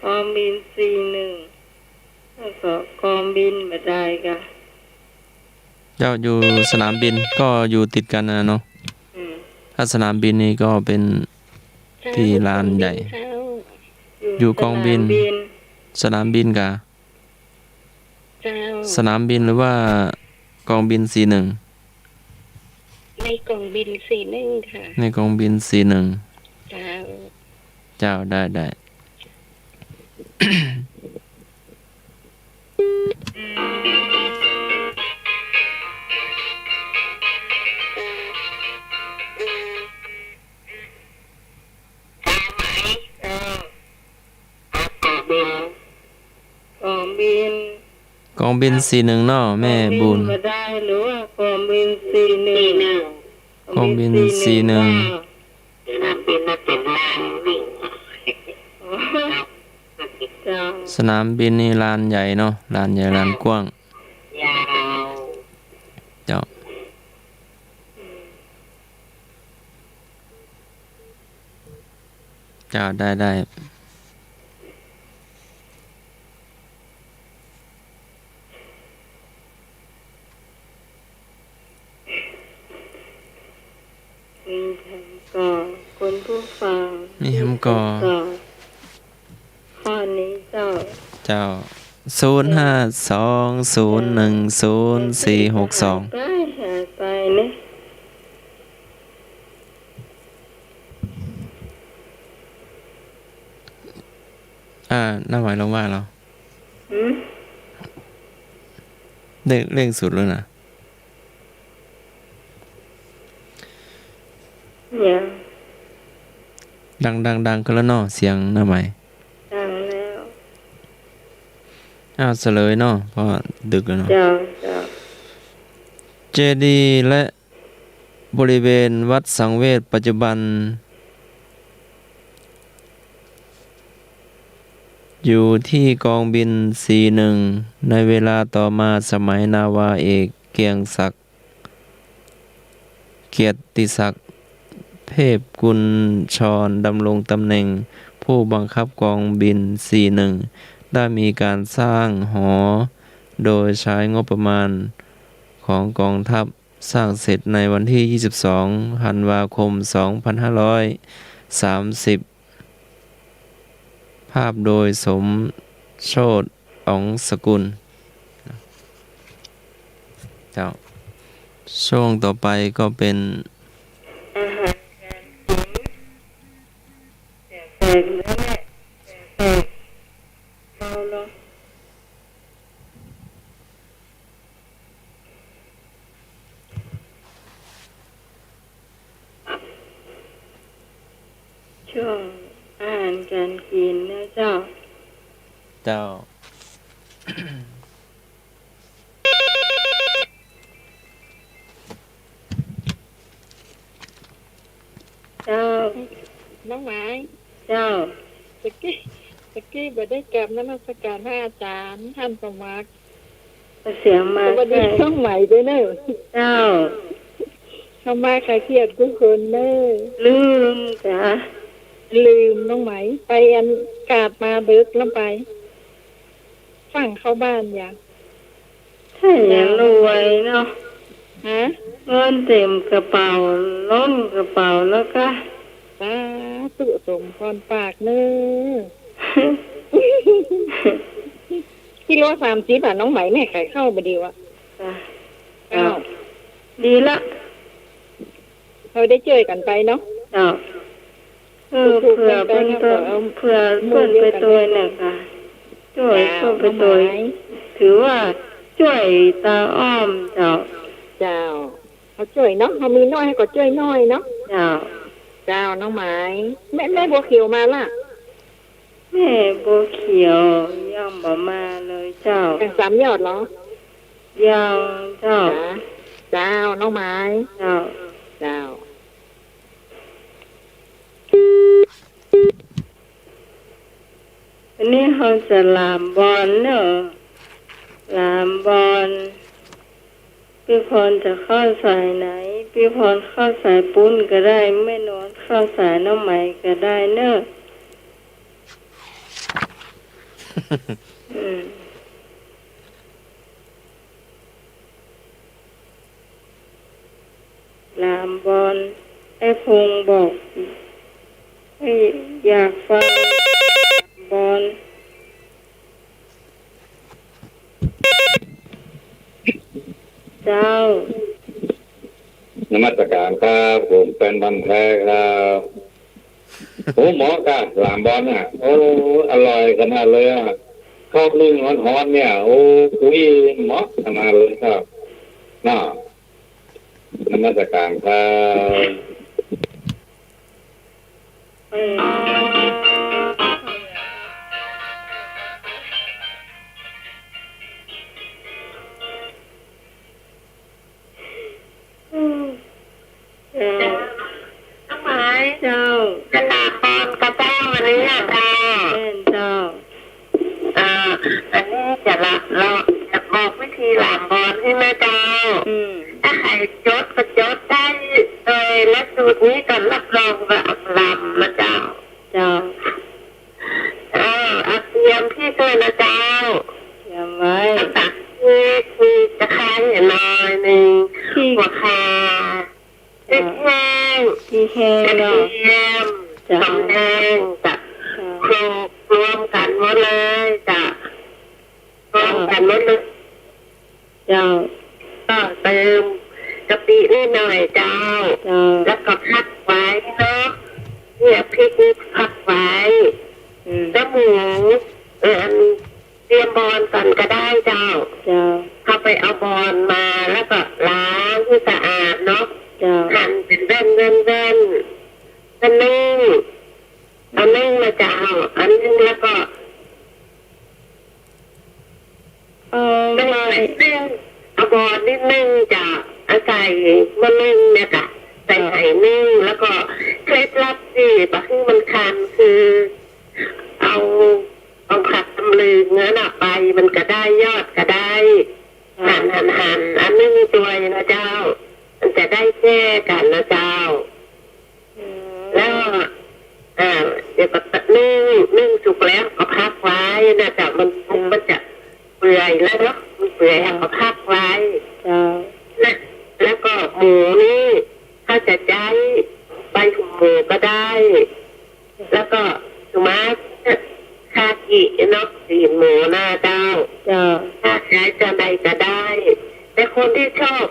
กองบินสี่หนึ่ง แล้วก็กองบินบ่ดายกา เจ้า อยู่สนามบินก็อยู่ติดกันนะเนาะ อืม ถ้าสนามบินนี่ก็เป็น เจ้า ที่ลานใหญ่ กองบินเจ้า อยู่กองบิน สนามบิน สนามบินกา เจ้า สนามบินหรือว่ากองบินสี่หนึ่ง ในกองบินสี่หนึ่งค่ะ ในกองบินสี่หนึ่ง เจ้า เจ้า ได้ ได้ กองบิน กองบินสี่หนึ่งเนาะ แม่บุญ กองบินบ่ดาย หรือว่ากองบินสี่หนึ่ง กองบินสี่หนึ่ง กองบินสี่หนึ่ง เจ้า สนามบินนี่ลานใหญ่เนาะ ลานใหญ่ ลานกว้าง เจ้า เจ้า ได้ ได้ มีแถมก่อ คุณผู้ฟัง มีแถมก่อ ข้อนี้เจ้า เจ้า ศูนย์ห้าสอง ศูนย์หนึ่งศูนย์ สี่หกสอง ได้ค่ะ ไปเนี่ย อ่า น้าไหมลองว่าเนาะ หืม เร่ง เร่งสุดแล้วนะ ยัง ดัง ดัง ดังขึ้นแล้วเนาะ เสียงน้าไหม ดังแล้ว อ้าว เสลยเนาะ เพราะดึกแล้วเนาะ เจ้า เจ้า เจดีย์และบริเวณวัดสังเวชปัจจุบัน อยู่ที่กองบินสี่หนึ่ง ในเวลาต่อมาสมัยนาวาเอกเกรียงศักดิ์ เกียรติศักดิ์ เทพกุญชร ดำรงตำแหน่งผู้บังคับกองบินสี่หนึ่ง ได้มีการสร้างหอโดยใช้งบประมาณของกองทัพ สร้างเสร็จในวันที่ยี่สิบสองธันวาคมสองพันห้าร้อยสามสิบ ภาพโดยสมโชติ อ๋องสกุล เจ้า ช่วงต่อไปก็เป็น อาหารการกิ๋น แปลกๆ แล้วเนี่ย แปลกๆ เบาลง ช่วงอาหารการกิ๋นนะเจ้า เจ้า เจ้า น้องไหม เจ้า ตะกี้ ตะกี้บ่ได้กราบนมัสการพระอาจารย์ ท่านสมัคร เสียงมา สวัสดี ใกล้ น้องไหมด้วยเนอะ เจ้า เข้ามาคลายเครียดกู้คนเนอะ ลืมกะ ลืมน้องไหม ไปอันกาดมาดึกแล้วไป ฟั่งเข้าบ้านยัง ถ้ายังรวยเนาะ ฮะ เงินเต็มกระเป๋า ล้นกระเป๋าแล้วกะ สาธุ สมพรปากเนอะ กิโลสามสิบอะ น้องไหม แม่ขายข้าวบ่ดีวะ จ้ะ อ้าว ดีละ เฮาได้จ้วยกั๋นไปเนาะ เจ้า เออ ถูกๆ เผื่อเปิ้น กั๋นไป เผื่อเปิ้นไปตวยเนี่ยค่ะ จ้วย เจ้า เปิ้นไปตวย น้องไหม ถือว่าจ้วยตาอ้อมเจ้า เจ้า เฮาจ้วยเนาะ เฮามีน้อยเฮาก็จ้วยน้อยเนาะ เจ้า เจ้า น้องไหม แม่ แม่บัวเขียวมาละ แม่บัวเขียวยังบ่มาเลยเจ้า ยังสามยอดเหรอ ยังเจ้า จ้า เจ้า น้องไหม เจ้า เจ้า อันนี้เฮาจะหลามบอลเนาะ หลามบอล ปี้พรจะเข้าสายไหน ปี้พรเข้าสายปุ้นก็ได้ แม่นวลเข้าสายน้องไหมก็ได้เนาะ อืม หลามบอล ไอ้พงษ์บอก เอ้ย อยากฟังบอล เจ้า นมัสการครับ ผมแฟนพันธุ์แท้ครับ โอ้ เหมาะกับหลามบอลน่ะ โอ้ อร่อยขนาดเลยอ่ะ ข้าวนึ่งฮ้อนๆ เนี่ย โอ้ กุ้ยเหมาะขนาดเลยครับ น่ะ นมัสการครับ เออ เจ้า น้องไหม เจ้า จะหลามบอลกะเจ้า วันนี้อะเจ้า แม่นเจ้า เอ่อ อันนี้จะละ เราจะบอกวิธีหลามบอลใช่ไหมเจ้า อืม ถ้าใครจดก็จดได้เลย และสูตรนี้ก็รับรองว่าหลามนะเจ้า เจ้า เออ เอาเตรียมพริกด้วยนะเจ้า เตรียมไว้ เอาสักพริก มีตะไคร้หน่อยหนึ่ง พริก หัวข่า เจ้า พริกแห้ง พริกแห้ง กระเทียม เจ้า หอมแดง จ้ะ เจ้า โขลกรวมกันหมดเลยจ้ะ รวมกันหมดเลย เจ้า ก็เติมกะ ปี๊นิดหน่อยเจ้า เจ้า แล้วก็ผักไว้เนาะ เนี่ยพริกนี่ผักไว้ อืม แล้วหมู เออ อัน เตรียมบอนก่อนก็ได้เจ้า เจ้า เข้าไปเอาบอนมาแล้วก็ล้างหื้อสะอาดเนาะ เจ้า หั่นเป๋นแว่นๆ แว่นๆ นึ่ง เอานึ่งมาเจ้า เอานึ่งแล้วก็ เอ่อ นึ่ง นึ่ง เอาบอนนิดนึ่งเจ้า เอาใส่หม้อนึ่งเนี่ยเจ้า ใส่ เจ้า ไหนึ่ง แล้วก็เคล็ดลับตี้บ่หื้อมันคันคือ เอา เอาผักตำลึงนั่นน่ะ ใบมันก็ได้ ยอดก็ได้ หั่น หั่น หั่น อันนึ่งตวยนะเจ้า มันจะได้แก้กั๋นนะเจ้า อืม แล้ว อ่า เดี๋ยวก็นึ่ง นึ่งสุกแล้วก็พักไว้นะเจ้า มัน มันจะเปื่อยแล้วเนาะ มันเปื่อย เจ้า ก็พักไว้ เจ้า นะ แล้วก็หมูนี่ ถ้าจะใจ๊ใบหูหมูก็ได้ แล้วก็สุมาคากิเนาะ ตี๋นหมูนะเจ้า เจ้า ถ้าใจ๊จะใดก็ได้ แต่คนตี้ชอบ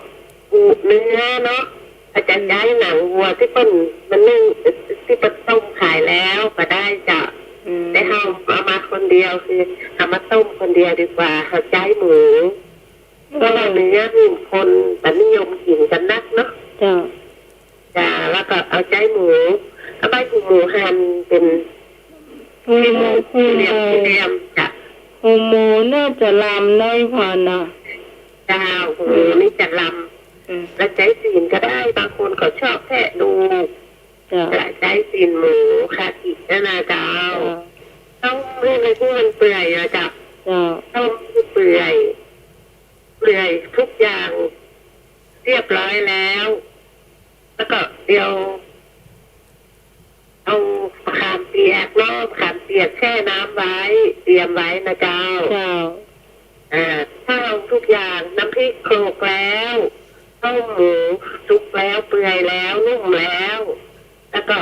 อู๋เนื้อเนาะ อาจจะใจ๊หนังวัวตี้เปิ้นมานึ่ง ตี้เปิ้นต้มขายแล้วก็ได้เจ้า อืม แต่เฮาเอามาคนเดียวคือเอามาต้มคนเดียวดีกว่า เฮาใจ๊หมู เพราะว่าเนื้อนี่คนจะนิยมกิ๋นกั๋นนักเนาะ เจ้า จ้า แล้วก็เอาใจ๊หมู เอาใบหูหมูหั่นเป๋น หูหมู สี่เหลี่ยม หูหมู สี่เหลี่ยมจ้ะ หูหมูน่าจะลำน้อยกว่านะ เจ้า หูหมูนี่จะลำ อืม แล้วใจ๊ตี๋นก็ได้ บางคนเขาชอบแทะดู เจ้า จะใจ๊ตี๋นหมูคากินั่นนะเจ้า เจ้า ต้มให้มัน ให้มันเปื่อยนะเจ้า เจ้า ต้มให้เปื่อย เปื่อยทุกอย่างเรียบร้อยแล้ว แล้วก็เดี๋ยว เอามะขามเปียกเนาะ มะขามเปียกแช่น้ำไว้ เตรียมไว้นะเจ้า เจ้า อ่า ถ้าเอาทุกอย่าง น้ำพริกโขลกแล้ว ต้มหมูสุกแล้ว เปื่อยแล้ว นุ่มแล้ว แล้วก็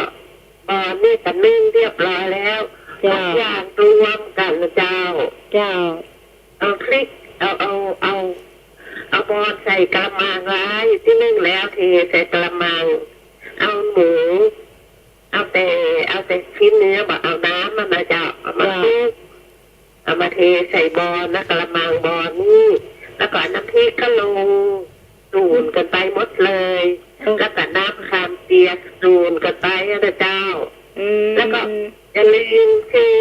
บอนนี่ก็นึ่งเรียบร้อยแล้ว เจ้า ทุกอย่างรวมกั๋นนะเจ้า เจ้า เอาพริก เอา เอา เอา เอาบอนใส่กะละมังไว้ ตี้นึ่งแล้วเทใส่กะละมัง เอาหมู เอาแต่ เอาแต่ชิ้นเนื้อ บ่เอาน้ำมันนะเจ้า เอามา เจ้า คลุก เอามาเทใส่บอนนะ กะละมังบอนนี่ แล้วก็เอาน้ำพริกก็ลง สูนกั๋นไปหมดเลย อืม แล้วก็น้ำมะขามเปียกสูนกั๋นไปนะเจ้า อืม แล้วก็อย่าลืมคือ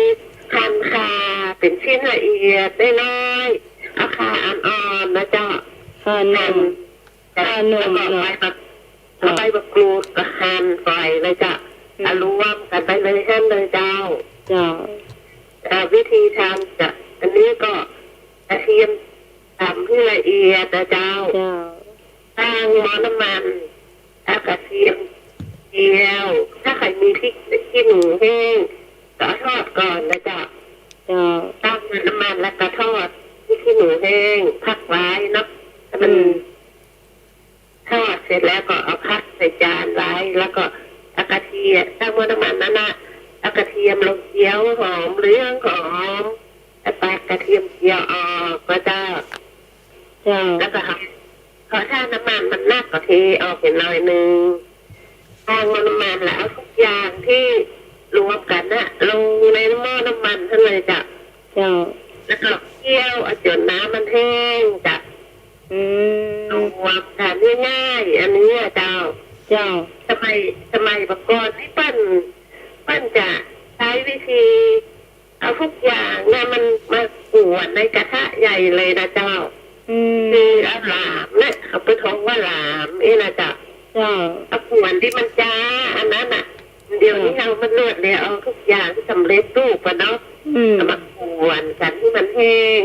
หั่นข่าเป๋นชิ้นละเอียดน้อยๆ เอาข่าอ่อนๆ นะเจ้า ข่าหนุ่ม หั่น ข่าหนุ่ม แล้วก็ เนาะ ใบมะ เจ้า เอาใบมะกรูดก็หั่นใส่เลยเจ้า อืม เอารวมกั๋นไปเลย หั่นเลยเจ้า เจ้า เอ่อ วิธีทำจ้ะ อันนี้ก็กระเทียมต๋ำหื้อละเอียดนะเจ้า เจ้า ตั้งหม้อน้ำมัน เอากระเทียมเจียว ถ้าใผมีพริกขี้หนูแห้ง ก็เอาทอดก่อนนะเจ้า เจ้า ตั้งน้ำมันแล้วก็ทอดพริกขี้หนูแห้ง พักไว้เนาะ ให้มัน อืม ทอดเสร็จแล้วก็เอาผักใส่จานไว้ แล้วก็เอากระเทียม ตั้งหม้อน้ำมันนั้นน่ะ เอากระเทียมลงเจียวหอมเหลืองหอม แล้วตักกระเทียมเจียวออกนะเจ้า เจ้า แล้วก็เอา เพราะถ้าน้ำมันมันนักก็เทออกไปหน่อยนึ่ง ตั้งหม้อน้ำมันแล้วเอาทุกอย่างที่รวมกั๋นน่ะ ลงในหม้อน้ำมันหั้นเลยเจ้า เจ้า แล้วก็เคี่ยวเอาจ๋นน้ำมันแห้งเจ้า อืม รวมกั๋นง่ายๆ อันนี้อะเจ้า เจ้า สมัย สมัยบ่าก่อนนี่เปิ้น เปิ้นจะใจ๊วิธี เอาทุกอย่างน่ะมันมาขวนในกระทะใหญ่เลยนะเจ้า อืม คือเอาหลามเนี่ย เขาเปิ้นฮ้องว่าหลามนี่นะเจ้า เจ้า เอาขวนตี้มันจ๊าอันนั้นน่ะ เดี๋ยวนี้ เจ้า เฮามันรวดเร็ว เอาทุกอย่างตี้สำเร็จรูปอะเนาะ อืม เอามาขวนกั๋นหื้อมันแห้ง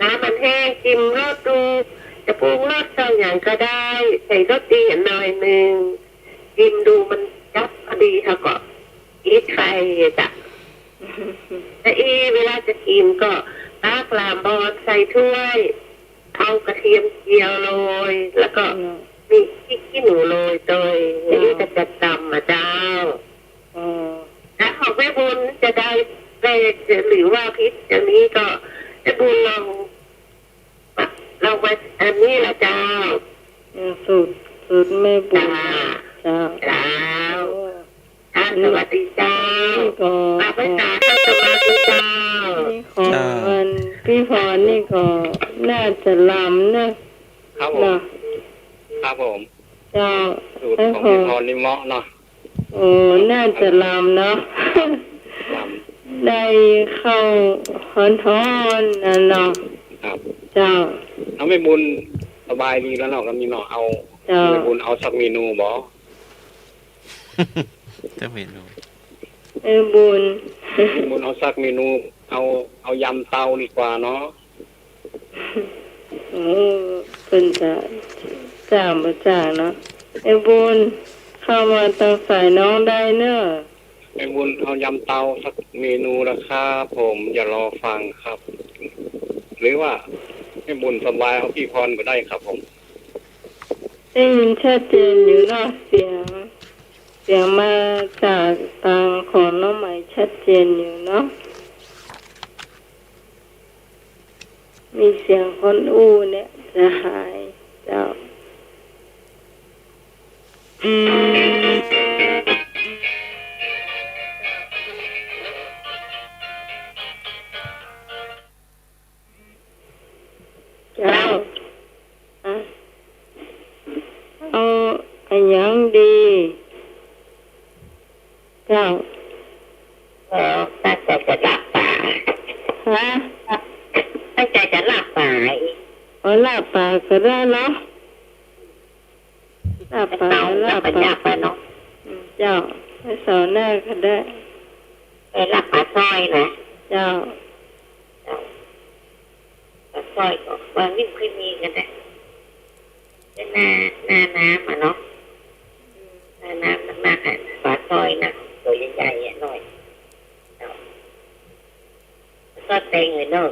น้ำมันแห้ง จิมรสดู จะปรุงรสใส่หยังก็ได้ ใส่รสดีหน่อยนึ่ง จิมดูมันจั๊บพอดี เฮาก็ปิดไฟเจ้า แต่อีเวลาจะกิ๋นก็ตักหลามบอนใส่ถ้วย เอากระเทียมเจียวโรย แล้วก็ อืม มีพริกขี้หนูโรยโตย เจ้า แล้วอีก็จะต๋ำอะเจ้า อ๋อ แล้วของแม่บุญจะได้แปลกหรือว่าผิดอย่างนี้ก็แม่บุญลอง ลองมาอันนี้ละเจ้า เออ สูตร สุดแม่บุญ เจ้า เจ้า โอ้ อ่ะ สวัสดีเจ้า นี่ก็ ข้าพเจ้าก็สวัสดีเจ้า นี่ของ เจ้า อันปี้พรนี่ก็น่าจะลำเนาะ ครับผม เนาะ ครับผม เจ้า สูตรของ ไอ้ ปี้พรนี่เหมาะเนาะ โอ้ น่าจะลำเนาะ ลำ ได้ข้าวฮ้อนๆ นะเนาะ ครับ เจ้า เอาแม่บุญสบายดีแล้วเนาะ ก็มีเนาะ เอา เจ้า แม่บุญเอาสักเมนูบ่ สักเมนู แม่บุญ แม่บุญเอาสักเมนู เอา เอายำเตาดีกว่าเนาะ โอ้ เปิ้นจะจ้างบ่จ้างเนาะ แม่บุญ เข้ามาตางสายน้องได้เนาะ แม่บุญเอายำเตาสักเมนูละครับผม จะรอฟังครับ หรือว่าแม่บุญสบายเอาปี้พรก็ได้ครับผม ได้ยินชัดเจนอยู่เนาะ เสียง เสียงมาจากตางของน้องไหมชัดเจนอยู่เนาะ มีเสียงคนอู้เนี่ย สหายเจ้า เจ้า อ่ะ เอาอะหยังดี เจ้า เออ ตั้งใจ๋จะลาบป๋า ฮะ ตั้งใจ๋จะลาบป๋า เอาลาบป๋าก็ได้เนาะ ลาบป๋า วันเสาร์ ลาบป๋า ลาบป๋าเนาะ อืม เจ้า วันเสาร์หน้าก็ได้ เออ ลาบป๋าสร้อยนะ เจ้า เจ้า ป๋าสร้อยก็วันนี้เคยมีกันนะ หน้า หน้าน้ำอะเนาะ หน้าน้ำมากๆ อะ ป๋าสร้อยนะ ตั๋วใหญ่ๆ อะ อร่อย เจ้า ป๋าสร้อยแปงเลยเนาะ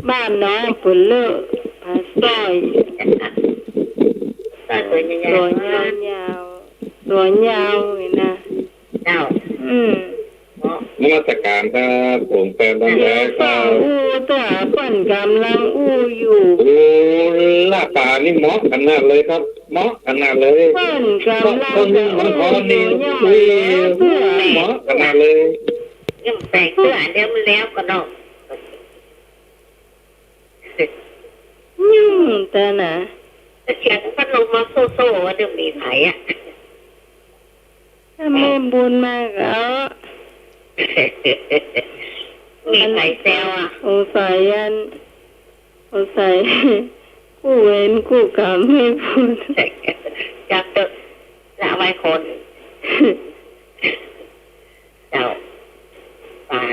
บ้านน้องเปิ้นเรียกป๋าสร้อย ป๋าสร้อยตั๋วใหญ่ๆ ตั๋วยาวๆ นี่นะ เจ้า อืม เนาะ นมัสการครับ ผมแปง เดี๋ยวฟังอู้ แต่เปิ้นก่ำลังอู้อยู่ โอ้ ลาบป๋านี่เหมาะขนาดเลยครับ เหมาะขนาดเลย เปิ้นก่ำลังจะอู้อยู่ ยังบ่แล้วเตื้อ เหมาะขนาดเลย ยังแปลกเตื้อ เดี๋ยวมันแล้วก็เนาะ ยุ่งแต่นะ เสียงพัดลมมาโซ่ๆ ว่าเดี๋ยวมีไผอะ ถ้าแม่บุญมาก็เอา มีไผแซวอะ สงสัยอัน สงสัยกู้เวรกู้กรรมแม่บุญ จับเถอะ ละไว้คน เจ้า ป๋า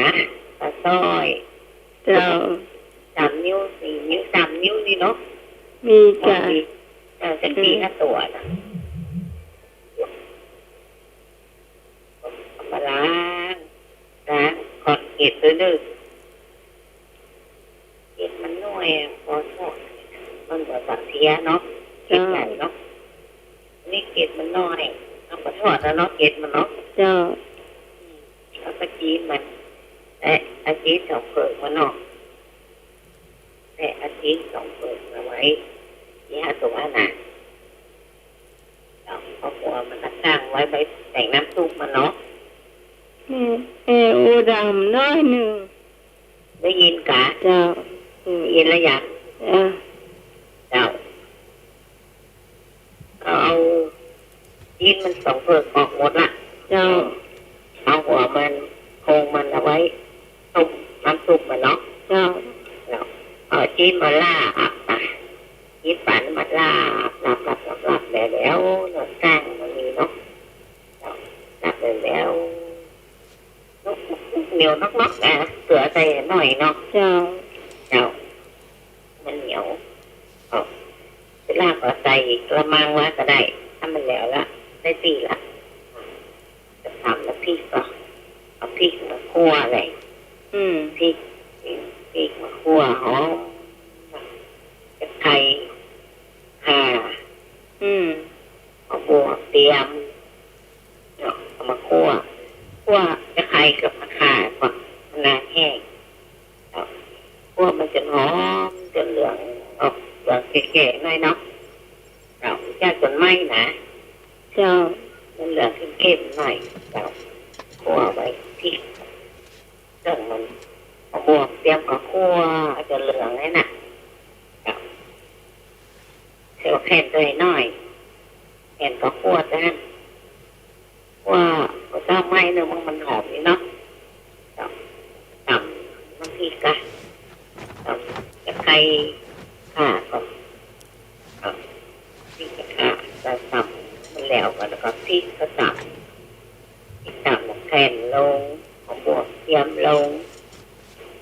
ป๋าสร้อย เจ้า สามนิ้ว สี่นิ้ว สามนิ้วนี่เนาะ มีจ้ะ เออ จักปี๋ละตั๋วน่ะ เอามาล้าง ล้างขอดเกล็ดด้วยเด้อ เกล็ดมันน้อยอะ ขอโทษ มันบ่สักเทียเนาะ เกล็ดใหญ่เนาะ นี่เกล็ดมันน้อย เอาขอโทษนะเนาะ เกล็ดมันเนาะ เจ้า เอาไปจีนมัน แต่เอาจีนสองเผิกมันเนาะ แต่เอาจีนสองเผิกมาไว้ ที่ห้าตัวน่ะ เอาหัวมันน่ะตั้งไว้ ไปแต่งน้ำซุปมันเนาะ แม่ แม่อู้ดังน้อยนึ่ง ได้ยินกะ เจ้า อืม ได้ยินแล้วยัง เจ้า เจ้า เอา เอาจีนมันสองเผิกออกหมดละ เจ้า เอาหัวมัน โครงมันเอาไว้ต้มน้ำซุปมันเนาะ เจ้า เจ้า เอาจีนมาลาบอ่ะ จีนป๋ามาลาบ ลาบ ลาบ ลาบ ลาบ แล้ว แล้ว เนาะ ก้างมันมีเนาะ เจ้า ลาบแล้ว เหนียวนักๆ นะ เกลือใส่หน่อยเนาะ เจ้า เจ้า มันเหนียว เอา เวลาก็ใส่กะละมังไว้ก็ได้ ถ้ามันแล้วละ ได้ตี้ละ จะตำน้ำพริกก็ เอาพริกมาคั่วเลย อืม พริก พริกมาคั่วหอม ตะไคร้ ข่า อืม เอาบวบเตรียม เนาะ เอามาคั่ว คั่วตะไคร้กับข่าก่อน มันนานแห้ง เนาะ คั่วมันจนหอม จนเหลือง ออกเหลืองเขียวๆ หน่อยเนาะ เจ้า เจ้า ต้นไม้นะ เจ้า มันเหลืองเข้มๆ หน่อย เจ้า คั่วไว้พริก เครื่องมัน เอาบวกเตรียมกับคั่วจนเหลืองเลยนะ เจ้า ใส่แผ่นตัวน้อย แผ่นก็คั่วจ้ะ ว่าก็เจ้าไม้เนอะ มัน มันหอมดีเนาะ เจ้า ต๋ำน้ำพริกกะ เจ้า ตะไคร้ข่าก็ เจ้า พริกข่าก็ต๋ำมันแล้วก็ แล้วก็พริกก็ต๋ำ พริกต๋ำ แผ่นลง หอมบวกเทียมลง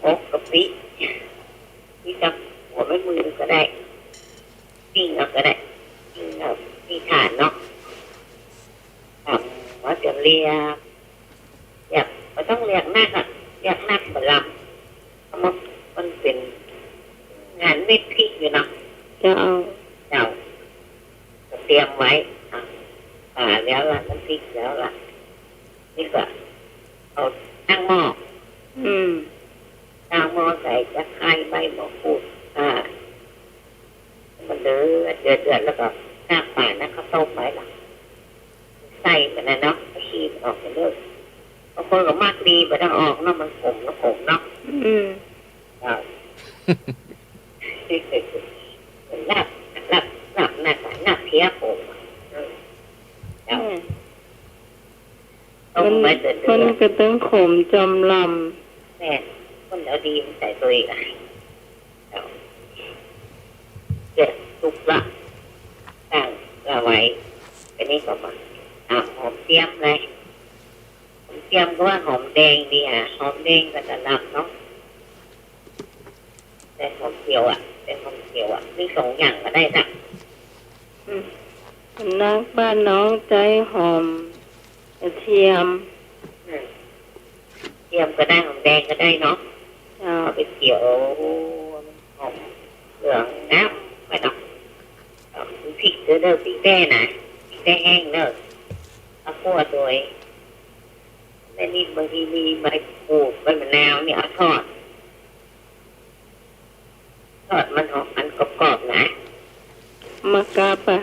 มกกะปิ นี่จะหัวแม่มือก็ได้ ปิ้งเอาก็ได้ ปิ้งเอา ปิ้งถ่านเนาะ ต๋ำว่าจะเรียก เรียก บ่ต้องเรียกนักอะ เรียกนักบ่ลำ เพราะมัน มันเป๋นงานเม็ดพริกอยู่เนาะ เจ้า เจ้า ก็เตรียมไว้ อ่ะ ข่าแล้วละ น้ำพริกแล้วละ นี่ก็เอาตั้งหม้อ อืม ตั้งหม้อใส่ตะไคร้ ใบมะกรูด อ่า มันเดือด เดือด เดือด แล้วก็น้ำปลานะ เขาต้มไว้ล่ะ ใส่มันนะเนาะ เอาขี้มันออกไปเลย บางคนก็มักดี บ่ต้องออกเนาะ มันขมเนาะ ขมเนาะ อืม อ่า ลาบ ลาบ ลาบนักอะ ลาบเพี้ยขมอะ อืม เจ้า อืม ต้มไว้เดือดๆ มันก็ตึงขมจอมลำ แม่น คนเอาดีมาใส่ตัวเองอะ เจ้า เดือดสุกละ ตั้งละไว้ อันนี้ก็มา อ่ะ หอมเจียมเลย หอมเจียมก็ว่าหอมแดงดีอะ หอมแดงก็จะลำเนาะ ใส่หอมเจียวอะ ใส่หอมเจียวอะ มีสองอย่างก็ได้จ้ะ อืม นักบ้านน้องใจ๊หอมกระเทียม อืม เทียมก็ได้ หอมแดงก็ได้เนาะ เจ้า เอาไปเจียว หอมเหลืองงามไปเนาะ เอาพริกเด้อ พริกแต้นะ พริกแต้แห้งเด้อ เอาคั่วโดย แม่นี่บางทีมีใบมะกรูด ใบมะนาวนี่เอาทอด ทอดมันหอม อันกรอบๆ นะ มะกับอะ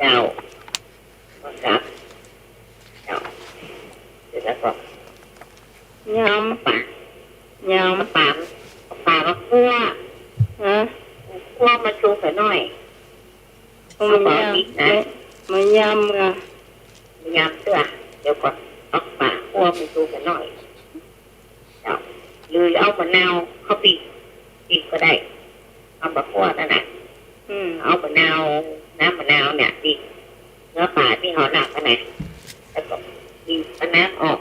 เจ้า มะกับ เจ้า เสร็จแล้วก็ ยำ ปลา ยำ ปลา ปลามาคั่ว ฮะ คั่วมันสุกไปหน่อย เอามา เอาปลา ยำ พริกนะ ไม่ มายำกะ มายำเตื้อ เดี๋ยวก่อน เอาปลาคั่วมันสุกไปหน่อย เจ้า หรือเอามะนาวเข้าบีบ บีบก็ได้ เอามาคั่วนั่นน่ะ อืม เอามะนาว น้ำมะนาวเนี่ย บีบเนื้อปลาตี้เฮาลาบนั่นน่ะ แล้วก็บีบเอาน้ำออก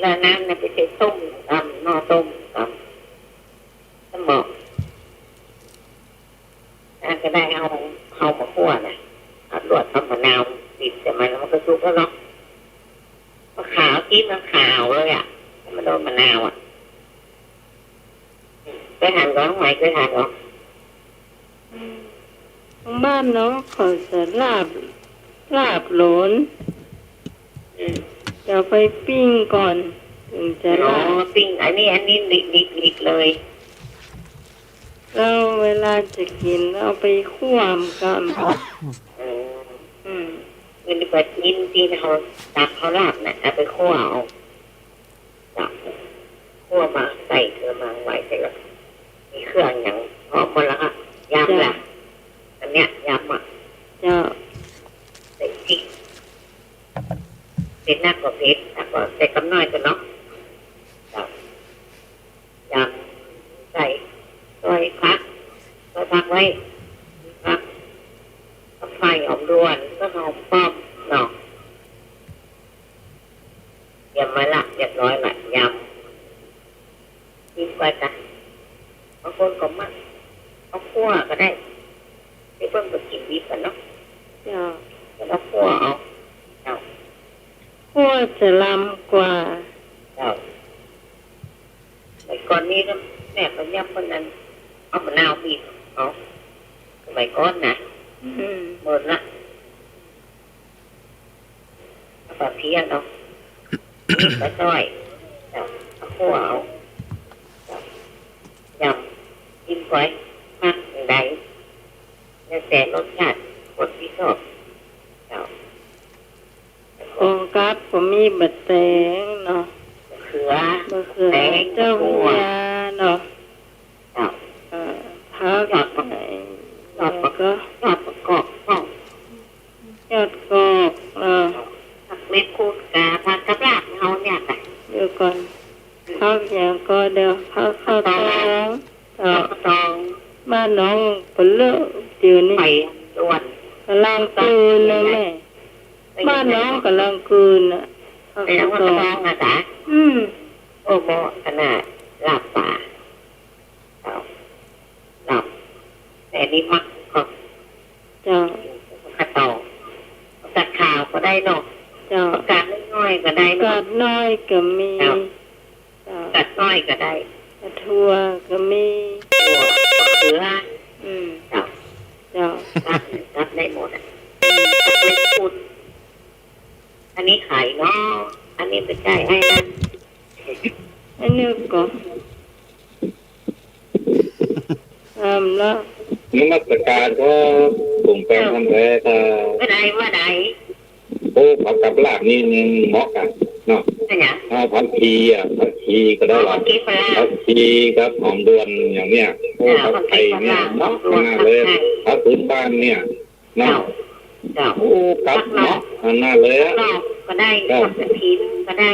แล้วน้ำเนี่ยไปใส่ต้มกำ หม้อต้มกำ สมอง อันก็ได้เอา เอามาคั่วน่ะ เอาลวก เอามะนาวบีบใส่มัน แล้วมันก็สุกแล้วเนาะ มะขาม กิ๋นมะขามเลยอะ มันโดนมะนาวอะ เกยหันก่อ น้องไหม เกยหันก่อ อืม ทางบ้านน้องเขาจะลาบ ลาบหลน อืม จะเอาไปปิ้งก่อน ถึงจะ อ๋อ ลาบ ปิ้ง อันนี้ อันนี้ดิบ ดิบ ดิบเลย แล้วเวลาจะกิ๋นเอาไปคั่วมันก็ อืม อืม มันก็ปิ้งตี้เฮาตำเฮาลาบน่ะ เอาไปคั่วเอา จ้ะ คั่วมาใส่กะละมังไว้ เสร็จแล้ว มีเครื่องหยังพร้อมหมดแล้วก็ยำละ จ้ะ อันเนี้ยยำอะ เจ้า ใส่พริก เผ็ดนักก็เผ็ด นักก็ใส่กำน้อยก็เนาะ จ้ะ ยำใส่ซอยผัก ซอยผักไว้ ผัก ผักไฟหอมด้วน ก็หอมป้อมเนาะ เตรียมไว้ละ เรียบร้อยละ ยำ กิ๋นไปจ้ะ บางคนก็มักเอาคั่วก็ได้ ตี้เปิ้นก็กิ๋นดิบกั๋นเนาะ เจ้า เปิ้นเอาคั่วเอา เจ้า คั่วจะลำกว่า เจ้า สมัยก่อนนี้นะ แม่ก็ยำเปิ้นนั้น เอามะนาวบีบเอา สมัยก่อนนะ อืม เปิ้นละ เอาปลาเพี้ยเนาะ บีบไปซอย เจ้า เอาคั่วเอา เจ้า ยำ กิ๋นไป มักอันใด แต่รสชาติคนตี้ชอบ เจ้า ของกาบก็มีบ่าแตงเนาะ บ่าเขือ บ่าเขือ แตง เจ้า บัว เนาะ เจ้า เอ่อ ผัก ยอดผัก ไอ้ ยอดผัก แล้วก็ ยอดผักกอก ยอดกอก เออ ผักเม็ด คูนกา ผักกับลาบเฮาเนี่ยค่ะ เดี๋ยวก่อน ผักหยังก็ เดี๋ยว ผักข้าวตอง ผักข้าวตอง เอ่อ ผักข้าวตอง บ้านน้องเปิ้นเลิกเดี๋ยวนี้ ไปด่วน ก่ำลังเกินเลยแม่ ไป บ้านน้องก่ำลังเกินน่ะ ผักข้าวตอง ไปเอาผักข้าวตองน่ะจ๊ะ อืม โอ้ เหมาะขนาด ลาบป๋า เจ้า ลาบ แต่นี่ผักก็ เจ้า ผักกาดดอง ผักกาดขาวก็ได้เนาะ เจ้า ผักกาดน้อยๆก็ได้เนาะ ผักกาดน้อยก็มี เจ้า เจ้า ผักกาดน้อยก็ได้ กาดถั่วก็มี ถั่ว มะเขือ อืม เจ้า เจ้า ผัก ผักได้หมดอะ ผักเม็ด อันนี้ไข่เนาะ อันนี้บ่ใจ้ไอ้นั่น อันนี้ก็ อ้ำละ นมัสการครับ ผมแปลงคำแปลครับ ว่าใด ว่าใด โอ้ ผักกับลาบนี่มันเหมาะกันเนาะ เป็นหยัง เอาผักชีอ่ะ ผักชีก็ได้ เอาผักชีฝรั่ง ผักชีกับหอมด่วนอย่างเนี้ย โอ้ อ่า ผักไทยเนี่ย ผักชีฝรั่ง เหมาะขนาดเลย หอมด่วน ผักไทย ผักพื้นบ้านเนี่ย เนาะ เจ้า เจ้า โอ้ ครับ ผักนอก เนาะ อันนั้นเลยอะ ผักนอกก็ได้ ครับ ผักกระถินก็ได้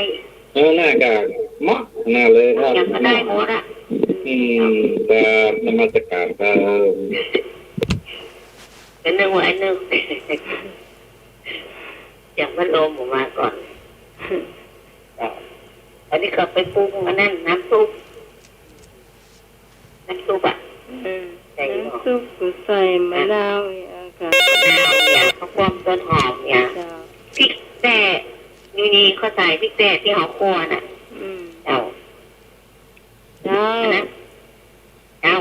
เออ น่าก็เหมาะ น่าเลยครับ ผักหยังก็ได้หมดอะ อืม ครับ นมัสการครับ ก็นึกว่าอันนึง เสียงพัดลมออกมาก่อน อันนี้ก็ไปปรุงอันนั้น น้ำซุป น้ำซุปอะ อืม ใส่หม้อ น้ำซุปก็ใส่มะนาว อ่ะ มะนาวเนี่ย กระเทียม ต้นหอมเนี่ย เจ้า พริกแต้ นี่ นี่เขาใส่พริกแต้ตี้เฮาคั่วน่ะ อืม เจ้า เจ้า อันนั้น เจ้า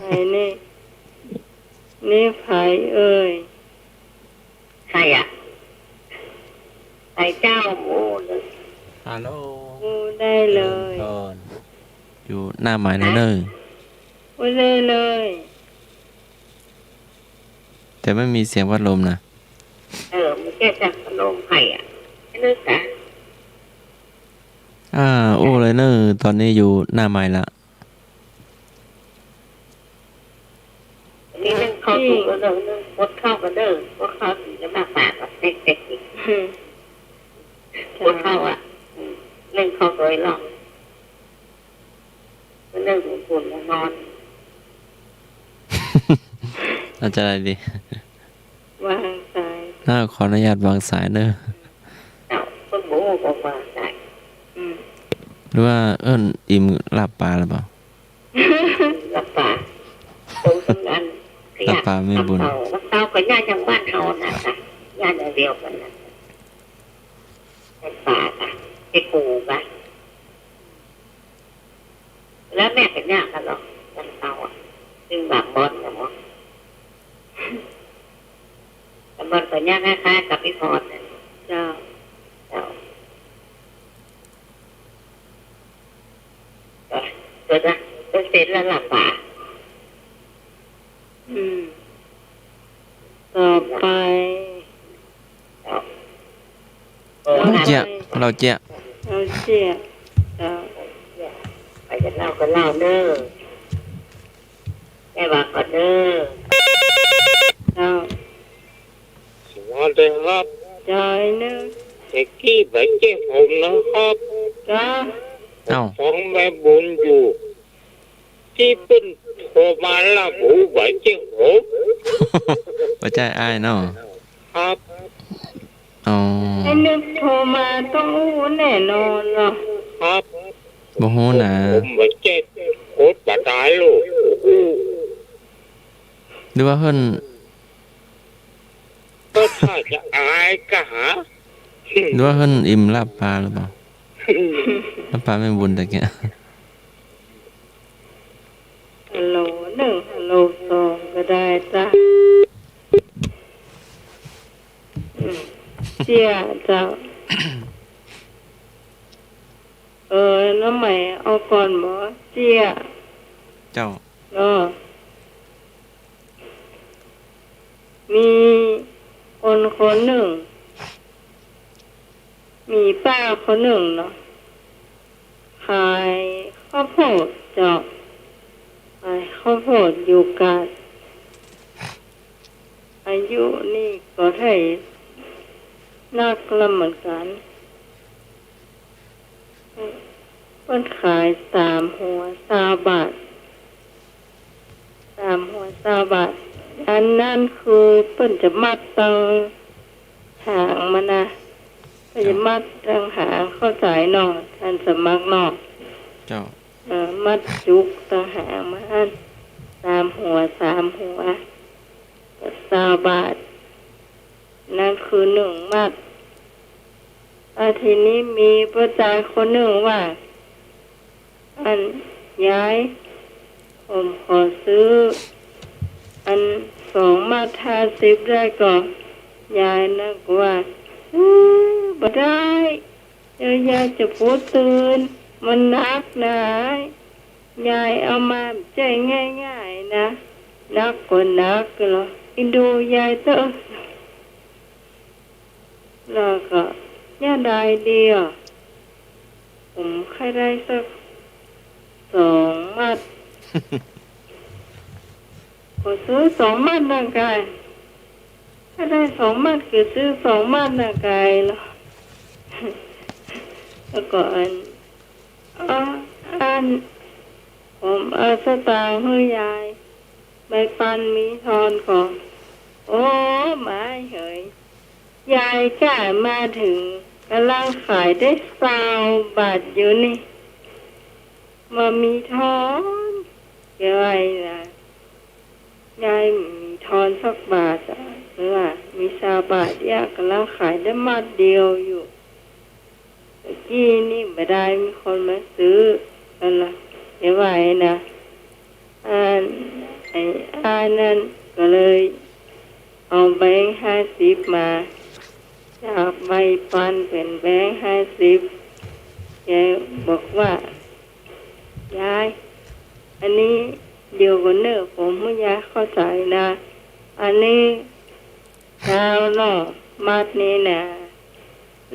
ไอ้นี่ นี่ใผเอ่ย ใครอะ ใครเจ้า โอ้ ฮัลโหล อู้ได้เลย เจริญพร อยู่หน้าไมค์แล้วเน่อ อู้ได้เลย แต่ไม่มีเสียงพัดลมนะ เออ มันแค่เสียงพัดลมใครอะ ไม่รู้จัก อ่า อู้เลยเน่อ ตอนนี้อยู่หน้าไมค์ละ อันนี้นึ่งข้าวสุกแล้วเด้อ นึ่ง บดข้าวกันเด้อ บดข้าวกิ๋นกับน้ำปลาก่อน อืม บดข้าวอะ อืม นึ่งข้าวโดยรอบ นึ่งอุ่นๆ ร้อนๆ เอาจะอะไรดี วางสาย อ่า ขออนุญาตวางสายเน่อ เจ้า เปิ้นบ่ฮู้ก็วางสาย อืม หรือว่าเอิ้นอิ่มลาบป๋าหรือเปล่า ลาบป๋า ตรงนั้น ลาบป๋าแม่บุญ ลาบเต้า ลาบเต้าก็ย่านอย่างบ้านเฮาน่ะค่ะ ย่านเดียวกันน่ะ ลาบป๋าค่ะ ไปปลูกอะ แล้วแม่ก็ย่างกันหรอก ลาบเต้าอะ ซึ่งบางบ่อนน่ะเนาะ แต่มันก็ย่างคล้ายๆ กับพี่พรน่ะ เจ้า เจ้า เกิดละ เปอร์เซ็นต์ละหลับตา อืม ต่อไป เจ้า เล่าเจี้ย เล่าเจี้ย เล่าเจี้ย เจ้า ไปจะเล่าก็เล่าเน้อ แม่ว่าก่อนเน้อ เจ้า สวัสดีครับ เจ้าไอ้เน้อ เอกกี้ไปเจ๊ผมนะครับ เจ้า เอ้า ของแม่บุญอยู่ ตี้เปิ้นโทรมาลาบหูไปเจ๊ผม บ่ใจ้อ้ายเนาะ ครับ อ๋อ ไอ้นึกโทรมาต้องอู้แน่นอนเนาะ ครับ บ่ฮู้นะ ผมบ่เจ็บ โคตรบ่ตายลูก อู้ หรือว่าเพิ่น ก็ถ้าจะอายก็หา หรือว่าเพิ่นอิ่มลาบปลาหรือเปล่า ลาบปลาแม่บุญตะกี้ ฮัลโหลหนึ่ง ฮัลโหลสองก็ได้จ้ะ อืม เจี้ยเจ้า เออ น้องใหม่เอาก่อนบ่ เจี้ย เจ้า เนาะ มีคนคนนึ่ง มีป้าคนนึ่งเนาะ ขายข้าวโพดเจ้า ขายข้าวโพดอยู่กาด อายุนี่ก็ได้นักละเหมือนกั๋น เปิ้นขายสามหัวซาวบาท สามหัวซาวบาท อันนั้นคือเปิ้นจะมัดตังหางมันนะ เปิ้นจะมัดตังหาง เข้าใจ๋เนาะ ต้านสมัครเนาะ เจ้า เอ่อ มัดจุกตังหางมันหั้น สามหัว สามหัว ซาวบาท นั้นคือนึ่งมัด อาทีนี้มีป้อจายคนนึ่งว่า อันยาย ผมขอซื้อ อันสองมัดห้าสิบได้ก่อ ยายนั้นก็ว่า อื้อ บ่ได้ เดี๋ยวยายจะปูดตื่น มันหนักนะ ยายเอามาบ่ใจ้ง่ายๆ นะ หนักก็หนักเหรอ อินดูยายเต๊อะ แล้วก็ ยายได้ดีอะ ผมใค่ได้สักสองมัด ขอซื้อสองมัดนะกาย ใค่ได้สองมัดก็ซื้อสองมัดนะกายเหรอ แล้วก็อัน อ๋อ อัน ผมเอาสตางค์หื้อยาย ใบปันมีทอนก่อ โอ้ หมายเหย ยายก้ามาเถิง ก่ำลังขายได้ซาวบาทอยู่นี่ บ่มีทอน เดี๋ยวไอ้นะ ยายบ่มีทอนสักบาทอะ หรือว่ามีซาวบาท ยายก่ำลังขายได้มัดเดียวอยู่ ตะกี้นี่บ่ได้มีคนมาซื้อ อันนะ เดี๋ยวไว้นะ อัน ไอ้อ้ายนั้นก็เลยเอาแบงค์ห้าสิบมา จากใบปันเป๋นแบงค์ห้าสิบ แกบอกว่า ยาย อันนี้เดี๋ยวก่อนเน่อ ผมหื้อยายเข้าใจ๋นะ อันนี้ซาวเนาะ มัดนี้นะ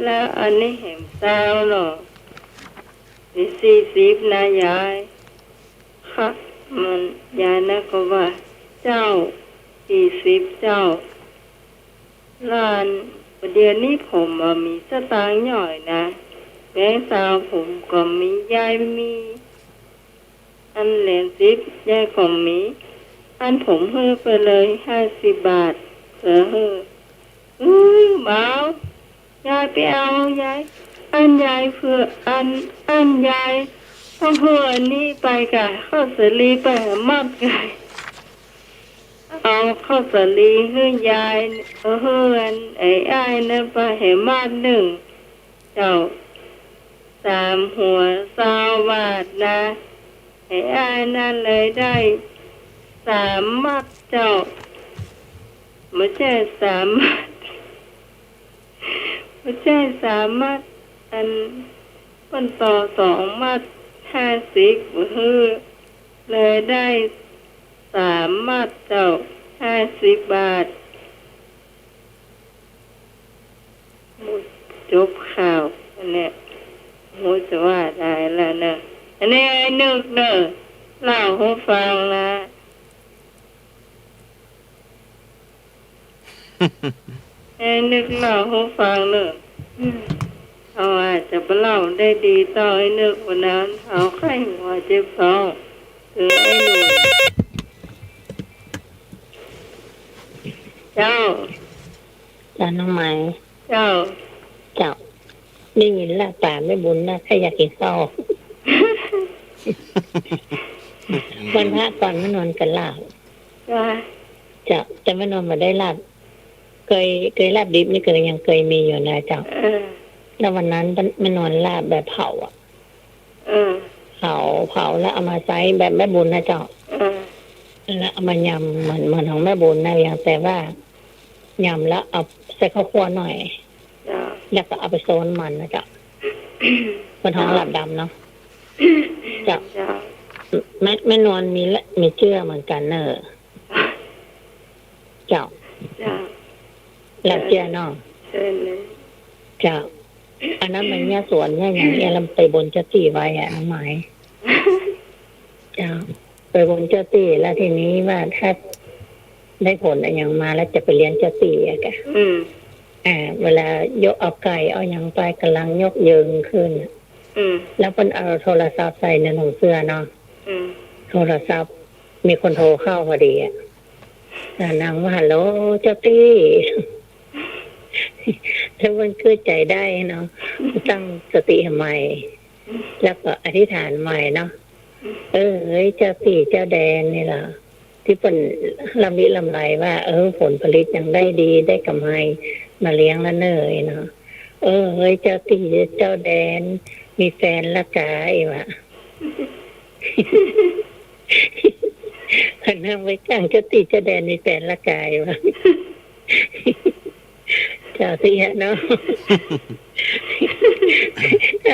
แล้วอันนี้แหมซาวเนาะ นี่สี่สิบนะยาย ค่ะ มัน ยายนั้นก็ว่า เจ้า สี่สิบเจ้า แล้วอัน บ่าเดี่ยวนี้ผมบ่มีสตางค์หย้อยนะ แบงค์ซาวผมก็มี ยายมี อันเหรียญสิบ ยายก็มี อันผมหื้อไปเลยห้าสิบบาท เออ หื้อ อื้อ บ่าว ยายไปเอา ยาย อันยายเผื่อ อัน อันยายต้องหื้ออันนี้ไปก่ะ ข้าวสาลีไปหามัดก่ะ เอาข้าวสาลีหื้อยาย เอาหื้ออันไอ้อ้ายนั้นไปหามัดนึ่ง เจ้า สามหัวซาวบาทนะ ไอ้อ้ายนั้นเลยได้สามมัดเจ้า บ่ใจ้สามมัด บ่ใจ้สามมัด อันเปิ้นต่อสองมัดห้าสิบหื้อ เลยได้สามมัดเจ้า ห้าสิบบาท หมด จบข่าว อันเนี้ย บ่ฮู้จะว่าใดแล้วเน่อ อันนี้ไอ้นึกเน่อ เล่าหื้อฟังนะ ไอ้นึกเล่าหื้อฟังเน่อ อืม เฮาอาจจะบ่เล่าได้ดีเต้าไอ้นึกวันนั้น เฮาไข้หัวเจ็บท้อง คือไอ้หนุ่ม เจ้า เจ้าน้องไหม เจ้า เจ้า ได้ยินแล้ว ป๋าแม่บุญนะ ใค่อยากกิ๋นข้าว วันพระก่อนแม่นวลก็ลาบ จ้า เจ้า แต่แม่นวลบ่ได้ลาบ เกย เกยลาบดิบนี่ก็ยังเกยมีอยู่นะเจ้า เออ แล้ววันนั้นแม่นวลลาบแบบเผาอะ เออ เผา เผาแล้วเอามาใจ๊แบบแม่บุญนะเจ้า เออ แล้วเอามายำเหมือน เหมือนของแม่บุญนะ เพียงแต่ว่ายำแล้วเอาใส่ข้าวคั่วหน่อย เจ้า แล้วก็เอาไปโซนมันนะเจ้า เปิ้นฮ้องลาบดำเนาะ เจ้า เจ้า แม่ แม่นวลมีละ มีเจื้อเหมือนกั๋นเน่อ เจ้า เจ้า ลาเจียเนาะ เชิญเลย เจ้า อันนั้นมันเยียะสวนเยียะหยังเนี่ย ลำไปบนเจ้าตี้ไว้อะ น้องไหม เจ้า ไปบนเจ้าตี้ แล้วทีนี้ว่าถ้าได้ผลอะหยังมาแล้วจะไปเลี้ยงเจ้าตี้อะกะ อืม อ่า เวลายกเอาไก่เอาหยังไป ก๋ำลังยกเยิงขึ้นอะ อืม แล้วเปิ้นเอาโทรศัพท์ใส่ในหนังเสื้อเนาะ อืม โทรศัพท์ มีคนโทรเข้าพอดีอะ อ่า นางว่า ฮัลโหล เจ้าตี้ แล้วมันคือใจ๋ได้เนาะ ตั้งสติใหม่ แล้วก็อธิษฐานใหม่เนาะ เออ เฮ้ย เจ้าตี้เจ้าแดนนี่ล่ะ ตี้เปิ้นลำลิลำไรว่า เออ ผลผลิตยังได้ดี ได้กำไร มาเลี้ยงละเน่อเนาะ เออ เฮ้ย เจ้าตี้เจ้าแดน มีแฟนละกา อีกว่ะ หันหน้าไปก้าง เจ้าตี้เจ้าแดน มีแฟนละกา อีกว่ะ เจ้าตี้เนาะ เ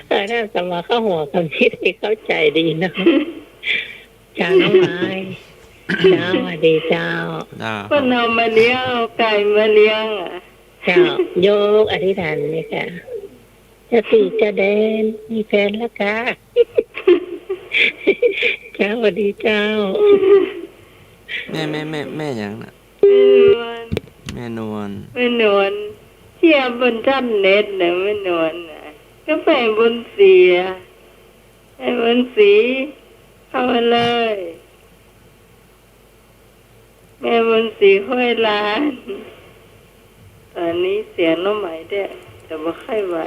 ออ ถ้าสมมาเข้าหัวคำนี้ ตี้เข้าใจ๋ดีเนาะ เจ้าน้องไม้ เจ้า สวัสดีเจ้า เจ้า เปิ้นเอามาเลี้ยง เอาไก่มาเลี้ยงอะ เจ้า ยกอธิษฐานเลยค่ะ เจ้าตี้เจ้าแดน มีแฟนละกา เจ้า สวัสดีเจ้า แม่ แม่ แม่ แม่หยังน่ะ แม่นวล แม่นวล แม่นวล เสียบนจันเน็ตน่ะ แม่นวลน่ะ ก็ไปบนเสีย ไอ้บุญศรี เข้ามาเลย แม่บุญศรีห้วยลาน ต๋อนนี้เสียงน้องไหมเด้อ แต่บ่ค่อยไหว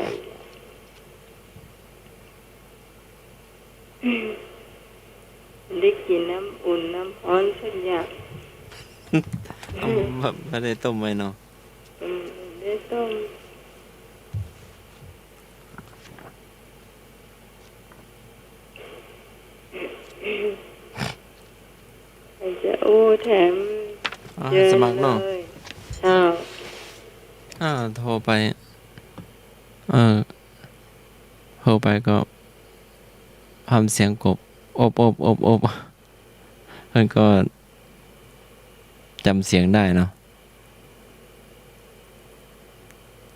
ได้กิ๋นน้ำอุ่นน้ำฮ้อนสักอย่าง เอา บ่ บ่ได้ต้มไว้เนาะ อืม ได้ต้ม ใผจะอู้แถม อ่า เจิญ สมัครเนาะ เลย อ้าว อ่า โทรไป เออ โทรไปก็ทำเสียงกบ อบ อบ อบ อบ มันก็จ๋ำเสียงได้เนาะ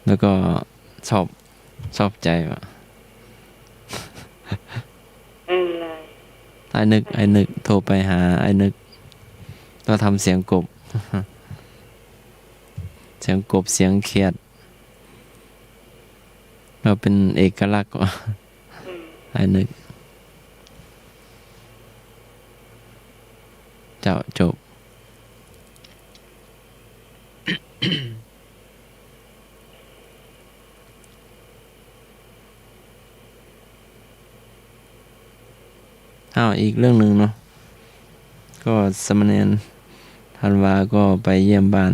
แล้วก็ชอบ ชอบใจ๋ว่ะ อะไร อ้ายนึก อ้ายนึก โทรไปหาอ้ายนึก ก็ทำเสียงกบ เสียงกบ เสียงเขียด ก็เป๋นเอกลักษณ์ว่ะ อืม อ้ายนึก เจ้า จบ อ้าว อีกเรื่องนึ่งเนาะ ก็สามเณรธันวาก็ไปเยี่ยมบ้าน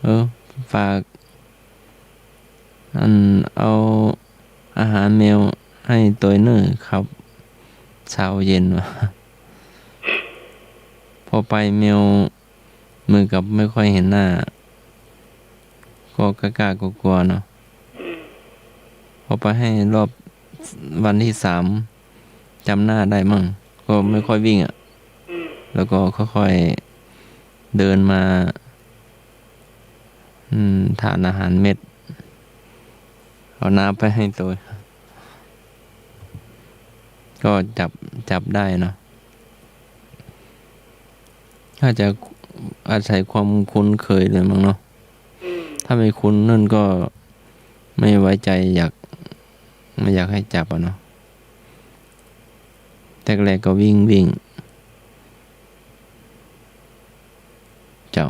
เออ ฝาก อันเอาอาหารแมวให้ตวยเน่อครับ เช้าเย็นว่ะ พอไปแมวเหมือนกับไม่ค่อยเห็นหน้า ก็กล้าๆกลัวๆเนาะ อืม พอไปให้รอบวันที่สาม จ๋ำหน้าได้มั่ง ก็ไม่ค่อยวิ่งอะ อืม แล้วก็ค่อยๆเดินมา อืม ถานอาหารเม็ด เอาน้ำไปให้ตวย ก็จับ จับได้เนาะ น่าจะอาศัยความคุ้นเคยเลยมั้งเนาะ อืม ถ้าไม่คุ้นนั่นก็ไม่ไว้ใจ๋ อยาก ไม่อยากให้จับอะเนาะ แต๊กแรกก็วิ่งวิ่ง เจ้า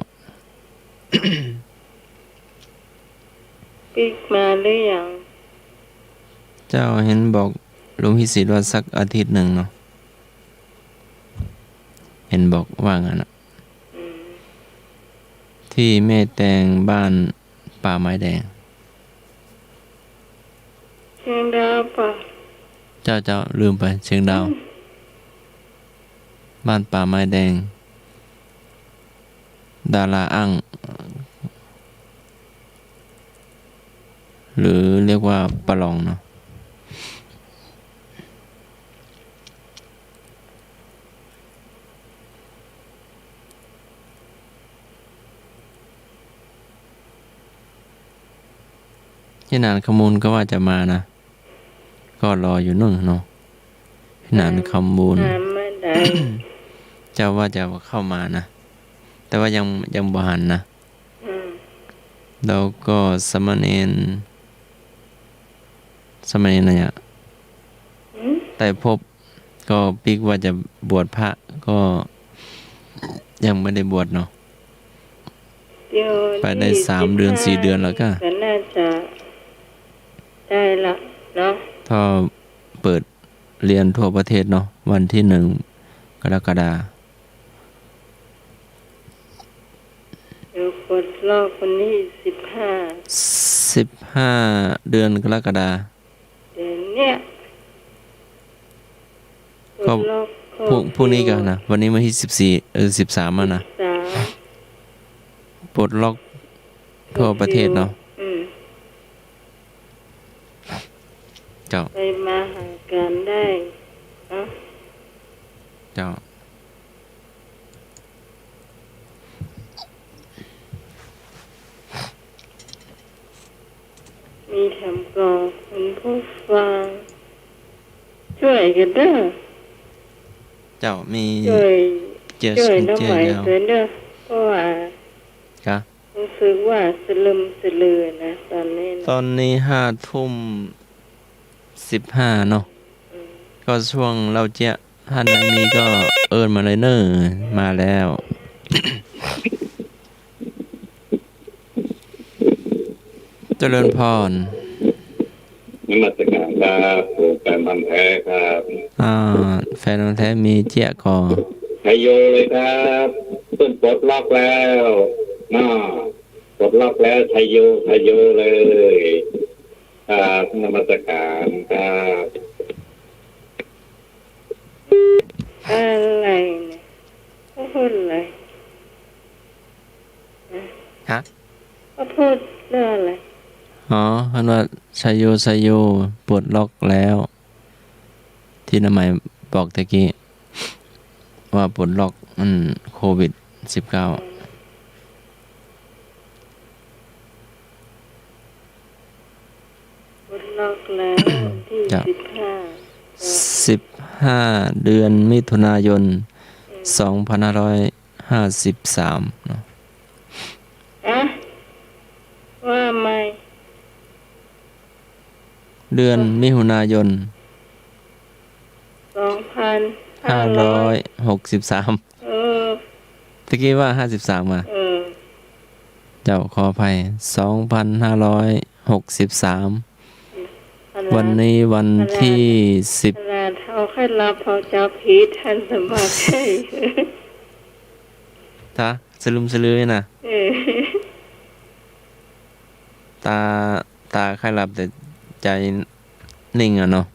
ปิ๊กมาหรือยัง เจ้า เห็นบอกลุงพิสิทธิ์ว่าสักอาทิตย์นึ่งเนาะ เห็นบอกว่างั้นอะ อืม ตี้แม่แตงบ้านป่าไม้แดง เชียงดาวปะ เจ้า เจ้า ลืมไป เชียงดาว อืม บ้านป่าไม้แดง ดาราอั้ง หรือเรียกว่าปะหลองเนาะ พี่หนานคำมูลก็ว่าจะมานะ ก็รออยู่นู่นเนาะ พี่หนานคำมูล ถามมาได้ เจ้าว่าจะเข้ามานะ แต่ว่ายัง ยังบ่หันนะ อืม แล้วก็สามเณร สามเณรอะไรอะ อืม ไตรภพ ก็ปิ๊กว่าจะบวชพระ ก็ยังไม่ได้บวชเนาะ เดี๋ยว ไปได้สามเดือน สี่เดือนแล้วก็ ก็น่าจะได้ละเนาะ ถ้าเปิดเรียนทั่วประเทศเนาะ วันที่หนึ่งกรกฎาคม เดี๋ยวปลดล็อกวันที่สิบห้า สิบห้า เดือนกรกฎาคม เดี๋ยวเนี้ย ก็ ปลดล็อก พรุ่ง พรุ่งนี้ก็นะ วันนี้วันที่สิบสี่ เออ สิบสาม อ่ะนะ สิบสาม ปลดล็อกทั่วประเทศเนาะ อืม เจ้า ไปมาหากันได้เนาะ เจ้า มีแถมก่อคุณผู้ฟัง ช่วยกันเด้อ เจ้า มี ช่วย เจีย ช่วย เจีย น้องไหม ยาว ด้วยเด้อ เพราะว่า กะ รู้สึกว่าสลึมสะลือนะ ตอนนี้นะ ตอนนี้ห้าทุ่มสิบห้าเนาะ อืม ก็ช่วงเล่าเจี๊ยะ ถ้าไหนมีก็เอิ้นมาเลยเน่อ มาแล้ว เจริญพร นมัสการครับ ผมแฟนพันธุ์แท้ครับ อ่า แฟนพันธุ์แท้มีเจี๊ยะก่อ ชัยโยเลยครับ เปิ้นปลดล็อกแล้ว น่า ปลดล็อกแล้ว ชัยโย ชัยโยเลย ครับ นมัสการครับ อะไรเนี่ย เขาพูดอะไรนะ ฮะ เขาพูดเรื่องอะไร อ๋อ เปิ้นว่า ชัยโย ชัยโย ปลดล็อกแล้ว ที่น้าไหมบอกตะกี้ ว่าปลดล็อก อืม โควิดสิบเก้า ปลดล็อกแล้ว วันที่ จ้ะ สิบห้า สิบห้า เดือนมิถุนายน อืม สองพันห้าร้อยห้าสิบสาม เนาะ อะ ว่าใหม่ เดือนมิถุนายน สองพันห้าร้อย ห้าร้อยหกสิบสาม เออ ตะกี้ว่าห้าสิบสาม มา เออ เจ้า ขออภัย สองพันห้าร้อยหกสิบสาม วันนี้วันที่สิบ ขนาดเฮาใค่หลับเฮาจำผิด ท่านสมัครชัย ตาสลึมสะลือนะ เออ ตา ตาใค่หลับแต่ใจนิ่งอะเนาะ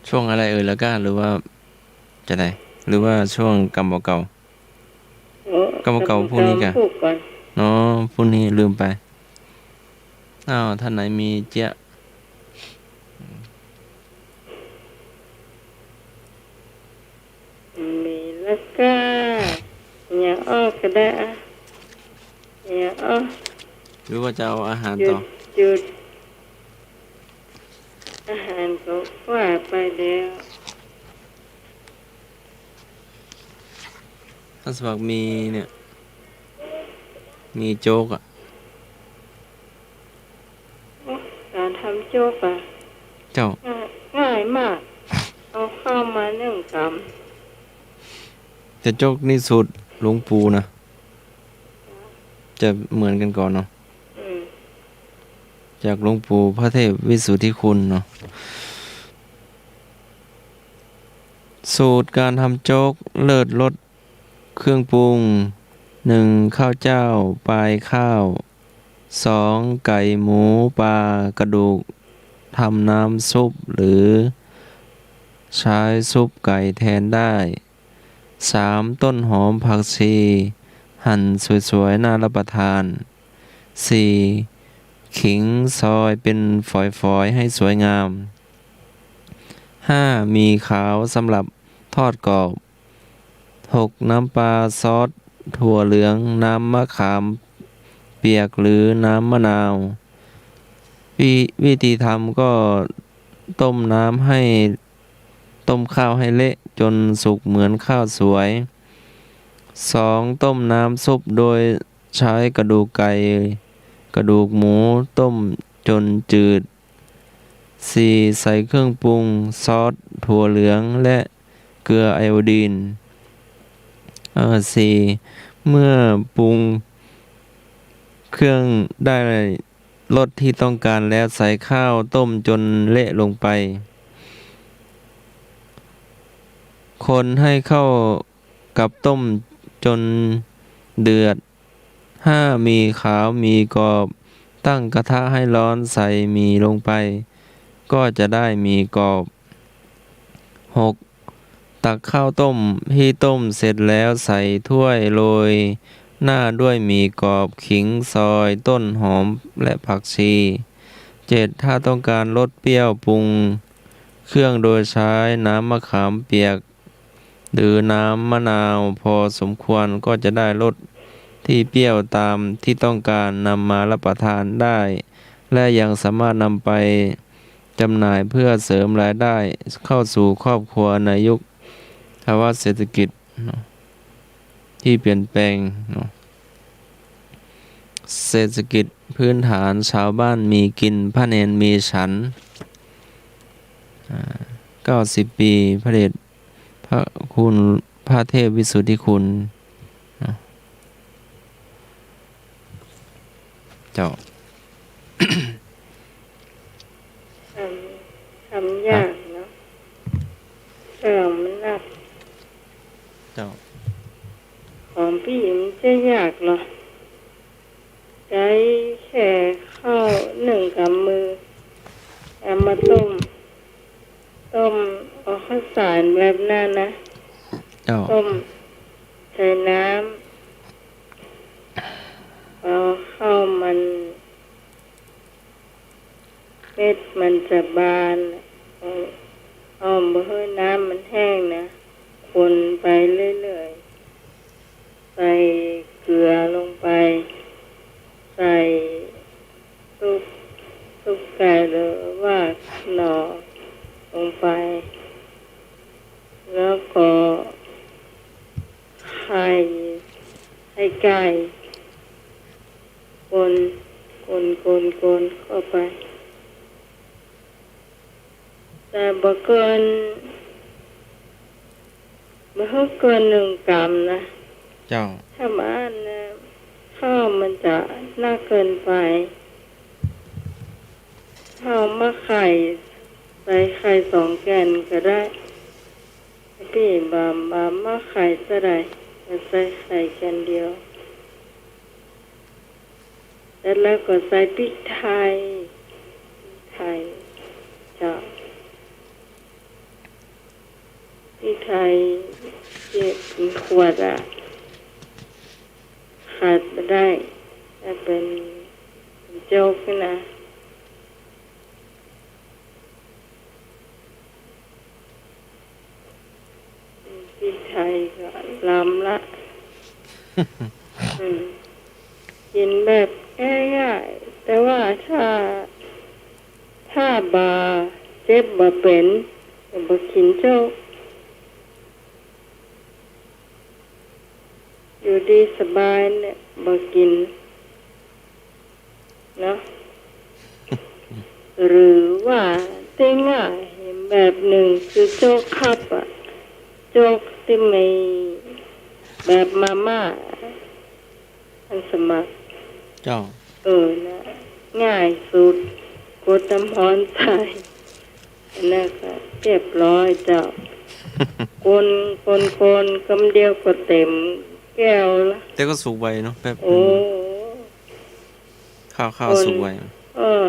ช่วงอะไรเอ่ย แล้วก็ หรือว่าจะได หรือว่าช่วงกำบ่าเก่า โอ้ กำบ่าเก่า กำบ่าเก่า พรุ่งนี้กะ พูดก่อน อ๋อ พรุ่งนี้ลืมไป อ้าว ท่านไหนมีเจี๊ยะ มีแล้วก็ อย่างอ้อก็ได้อะ อย่างอ้อ หรือว่าจะเอาอาหารต่อ จุด จุด อาหารก็ว่าไปแล้ว ท่านสมัครมีเนี่ย มีโจ๊กอะ การทำโจ๊กอะ เจ้า ง่าย ง่ายมาก เอาข้าวมานึ่งกำ แต่โจ๊กนี่สูตรหลวงปู่นะ จะเหมือนกันก่อเนาะ อืม จากหลวงปู่พระเทพวิสุทธิคุณเนาะ สูตรการทำโจ๊ก เลิศรส เครื่องปรุง หนึ่ง ข้าวเจ้า ปลายข้าว สอง ไก่ หมู ปลา กระดูก ทำน้ำซุป หรือใช้ซุปไก่แทนได้ สาม ต้นหอม ผักชี หั่นสวยๆ น่ารับประทาน สี่ ขิง ซอยเป็นฝอยๆ ให้สวยงาม ห้า หมี่ขาว สำหรับทอดกรอบ หก น้ำปลา ซอสถั่วเหลือง น้ำมะขามเปียกหรือน้ำมะนาว วิ- วิธีทำก็ต้มน้ำให้ ต้มข้าวให้เละจนสุกเหมือนข้าวสวย สอง ต้มน้ำซุปโดยใช้กระดูกไก่ กระดูกหมู ต้มจนจืด สี่ ใส่เครื่องปรุง ซอสถั่วเหลือง และเกลือไอโอดีน เอ่อ สี่ เมื่อปรุงเครื่องได้รสที่ต้องการแล้ว ใส่ข้าวต้มจนเละลงไป คนให้เข้ากับต้มจนเดือด ห้า หมี่ขาว หมี่กรอบ ตั้งกระทะให้ร้อน ใส่หมี่ลงไป ก็จะได้หมี่กรอบ หก ตักข้าวต้มที่ต้มเสร็จแล้วใส่ถ้วย โรยหน้าด้วยหมี่กรอบ ขิง ซอย ต้นหอม และผักชี เจ็ด ถ้าต้องการรสเปรี้ยว ปรุงเครื่องโดยใช้น้ำมะขามเปียก หรือน้ำมะนาวพอสมควร ก็จะได้รสที่เปรี้ยวตามที่ต้องการ นำมารับประทานได้ และยังสามารถนำไปจำหน่ายเพื่อเสริมรายได้เข้าสู่ครอบครัวในยุคภาวะเศรษฐกิจเนาะ ที่เปลี่ยนแปลงเนาะ เศรษฐกิจพื้นฐาน ชาวบ้านมีกิน พระเณรมีฉัน อ่า เก้าสิบ ปี พระเดชพระคุณ พระเทพวิสุทธิคุณ เนาะ เจ้า ทำ ทำยากเนาะ เรื่องมันหนัก เจ้า ของปี้มันจะยากเนาะ ใจ๊แค่ข้าวนึ่งก๋ำมือ เอามาต้ม ต้ม เอาข้าวสารแบบนั้นนะ เจ้า ต้มใส่น้ำ เอาข้าวมัน เม็ดมันจะบาน เอา เอาบ่หื้อน้ำมันแห้งนะ คนไปเรื่อยๆ ใส่เกลือลงไป ใส่ซุป ซุปไก่หรือว่าหน่อลงไป แล้วก็ไข่ ไข่ไก่ คน คน คน คนเข้าไป แต่บ่เกิน บ่ให้เกินหนึ่งกรัมนะ เจ้า ถ้าบ่อั้นนะ ข้าวมันจะหนักเกินไป ข้าวมาไข่ ใส่ไข่สองแก่นก็ได้ ปี้บ่า บ่ามาไข่เต้าใด ก็ใส่ไข่แก่นเดียว แล้ว แล้วก็ใส่พริกไทย พริกไทย เจ้า พริกไทย เจ็ดขวดอะ ขาดบ่ได้ ถ้าเป๋น เป๋นโจ๊กนี่นะ พริกไทยก็ล้ำละ อืม กิ๋นแบบง่ายๆ แต่ว่าถ้า ถ้าบ่าเจ็บบ่าเป๋น ก็บ่กิ๋นโจ๊ก อยู่ดีสบายเนี่ย บ่กิ๋น เนาะ หรือว่าตี้ง่ายแบบนึ่งคือโจ๊กคัพอะ โจ๊กตี้มีแบบมาม่า อันสมัคร เจ้า เออ นะ ง่ายสุด กดน้ำฮ้อนใส่ อันนั้นก็เรียบร้อยเจ้า คน คน คน กำเดียวก็เต็มแก้วละ แต่ก็สุกไวเนาะ แป๊บ โอ้ นึ่ง ข้าว ข้าว คน สุกไว เออ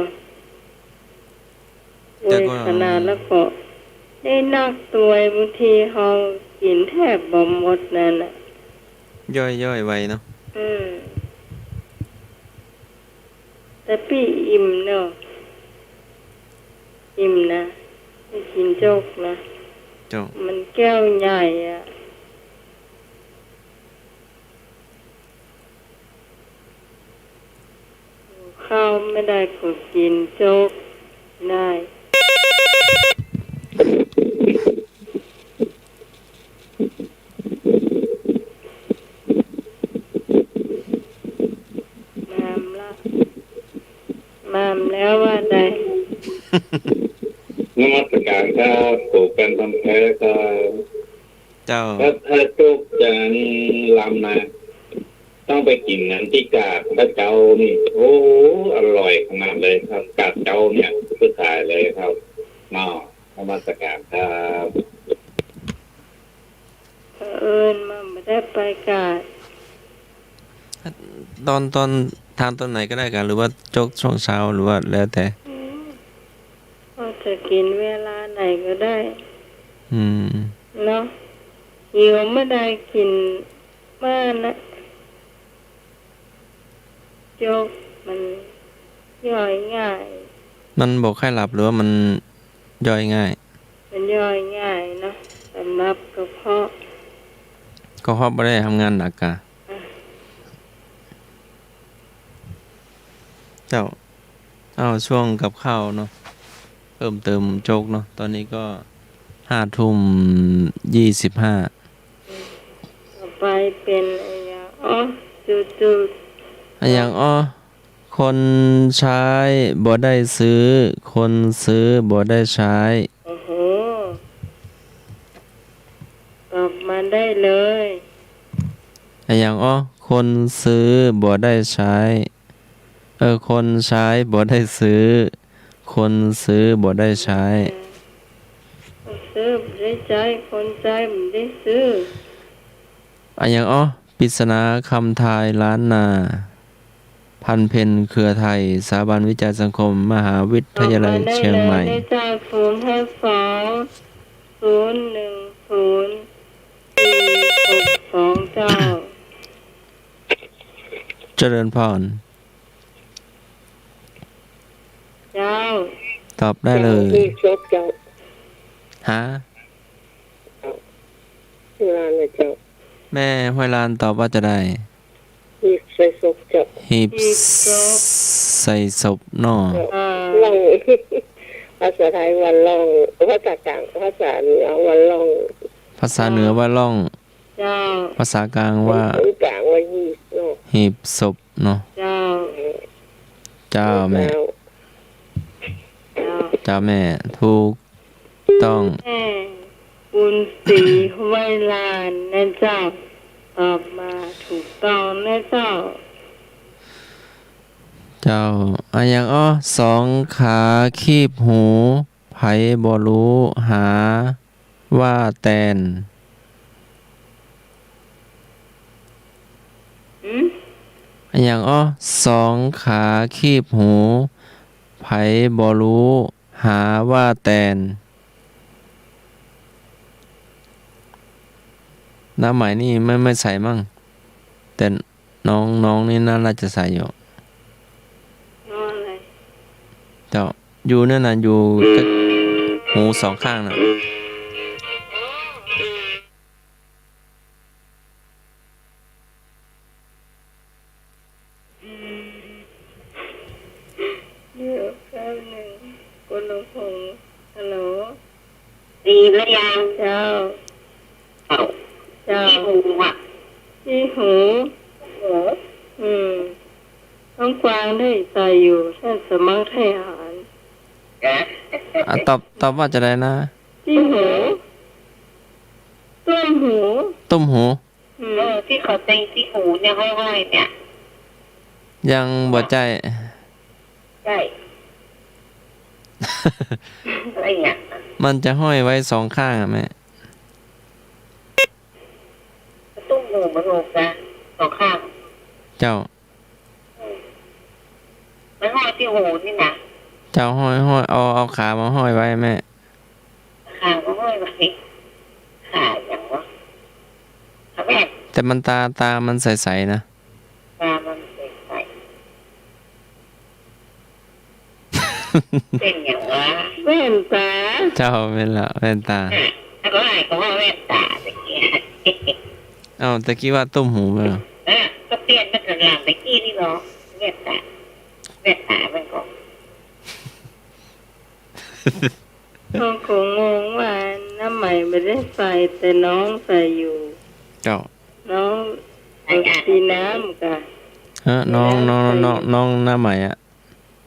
แต่ก็ ไวขนาด แล้วก็ได้นักตวย บางทีเฮากิ๋นแทบบ่หมดนั่นน่ะ ย่อย ย่อยไวเนาะ อืม แต่ปี้อิ่มเนาะ อิ่มนะ ได้กิ๋นโจ๊กนะ เจ้า มันแก้วใหญ่อะ ได้ก็กิ๋นโจ๊กได้ มามละ มามแล้วว่าใด นมัสการครับ ผมเป็นพันธุ์แท้ครับ เจ้า ครับ ถ้าโจ๊กจะลำนะ ต้องไปกิ๋นอันตี้กาดพระเจ้านี่ โอ้ อร่อยขนาดเลยครับ กาดเจ้าเนี่ย สุดยอดเลยครับ เนาะ นมัสการครับ เผอิญมันบ่ได้ไปกาด ตอน ตอน ทานตอนไหนก็ได้กาด หรือว่าโจ๊กช่วงเช้า หรือว่าแล้วแต่ อืม ก็จะกิ๋นเวลาไหนก็ได้ อืม เนาะ หิวเมื่อใดกิ๋นเมื่อนั้น โจ๊กมันย่อยง่าย มันบ่ใค่หลับหรือว่ามันย่อยง่าย มันย่อยง่ายเนาะ สำหรับกระเพาะ กระเพาะบ่ได้ทำงานหนักกา อ่ะ เจ้า เอาช่วงกับข้าวเนาะ เพิ่มเติมโจ๊กเนาะ ตอนนี้ก็ห้าทุ่มยี่สิบห้า ต่อไปเป๋นอะหยัง อ้อ จุดๆ อะหยัง อ้อ คนใช้บ่ได้ซื้อ คนซื้อบ่ได้ใช้ โอ้โห ตอบมาได้เลย อะหยัง อ้อ คนซื้อบ่ได้ใช้ เออ คนใช้บ่ได้ซื้อ คนซื้อบ่ได้ใช้ คนซื้อบ่ได้ใจ๊ คนใจ๊บ่ได้ซื้อ อะหยัง อ้อ ปริศนาคำทายล้านนา พันธุ์เพ็ญเครือไทย สถาบันวิจัยสังคม มหาวิทยาลัยเชียงใหม่ ตอบมาได้เลยนะเจ้า ศูนย์ห้าสอง ศูนย์หนึ่งศูนย์ สี่หกสอง เจ้า เจริญพร เจ้า ตอบได้เลย หีบศพเจ้า ฮะ ห้วยลานนะเจ้า แม่ห้วยลานตอบว่าจะใด หีบใส่ศพเจ้า หีบ หีบศพ ใส่ศพเนาะ เจ้า อ่า ล่อง ภาษาไทยว่าล่อง ภาษากลาง ภาษาเหนือว่าล่อง ภาษาเหนือว่าล่อง เจ้า ภาษากลางว่า ภาษากลางว่าหีบเนาะ หีบศพเนาะ เจ้า เจ้าแม่ เจ้า เจ้าแม่ ถูกต้อง แม่บุญศรีห้วยลานนะเจ้า ตอบมาถูกต้องนะเจ้า เจ้า อะหยัง อ้อ สองขาคีบหู ใผบ่ฮู้ หาว่าแตน หืม อะหยัง อ้อ สองขาคีบหู ใผบ่ฮู้ หาว่าแตน น้ำใหม่นี่ไม่ ไม่ใส่มั้ง แต่น้อง น้องนี่น่า น่าจะใส่อยู่ น้องอะไร เจ้า อยู่นั่นน่ะ อยู่ หูสองข้างน่ะ เดี๋ยวแป๊บหนึ่ง คุณลำโพง ฮัลโหล ดีหรือยัง เจ้า เจ้า เจ้า ตี้หูอ่ะ ตี้หู หู อืม น้องกวางได้ใส่อยู่ ท่านสมัครทหาร อ่ะ ตอบ ตอบว่าจะใดนะ ตี้หู ตุ้มหู ตุ้มหู อืม เออ ตี้เขาใส่ตี้หูเนี่ย ห้อยๆ เนี่ย ยังบ่ใจ้ ใจ้ อะไรเนี่ย มันจะห้อยไว้สองข้างอะแม่ ตุ้มหูมันหกนะ สองข้าง เจ้า มันห้อยตี้หูนี่นะ เจ้า ห้อย ห้อย เอา เอาขามาห้อยไว้แม่ ขามาห้อยไว้ ขาหยังวะ ขาแว่น แต่มันตา ตามันใสๆ นะ ตามันใสๆ เป๋นหยังวะ แว่นตา เจ้า แม่นละ แว่นตา อ่ะ แล้วก็อ้ายก็ว่าแว่นตาตะกี้ เอ้า ตะกี้ว่าตุ้มหูแม่นละ เออ ก็เปลี่ยนมาข้างหลังตะกี้นี่เนาะ แว่นตา แว่นต๋ามันก็ ก็ ก็งงว่าน้าใหม่บ่ได้ใส่ แต่น้องใส่อยู่ เจ้า น้อง ใส่อะ ตีน้ำก่ะ ฮะ น้อง น้อง ใส่ น้อง น้องน้าใหม่อะ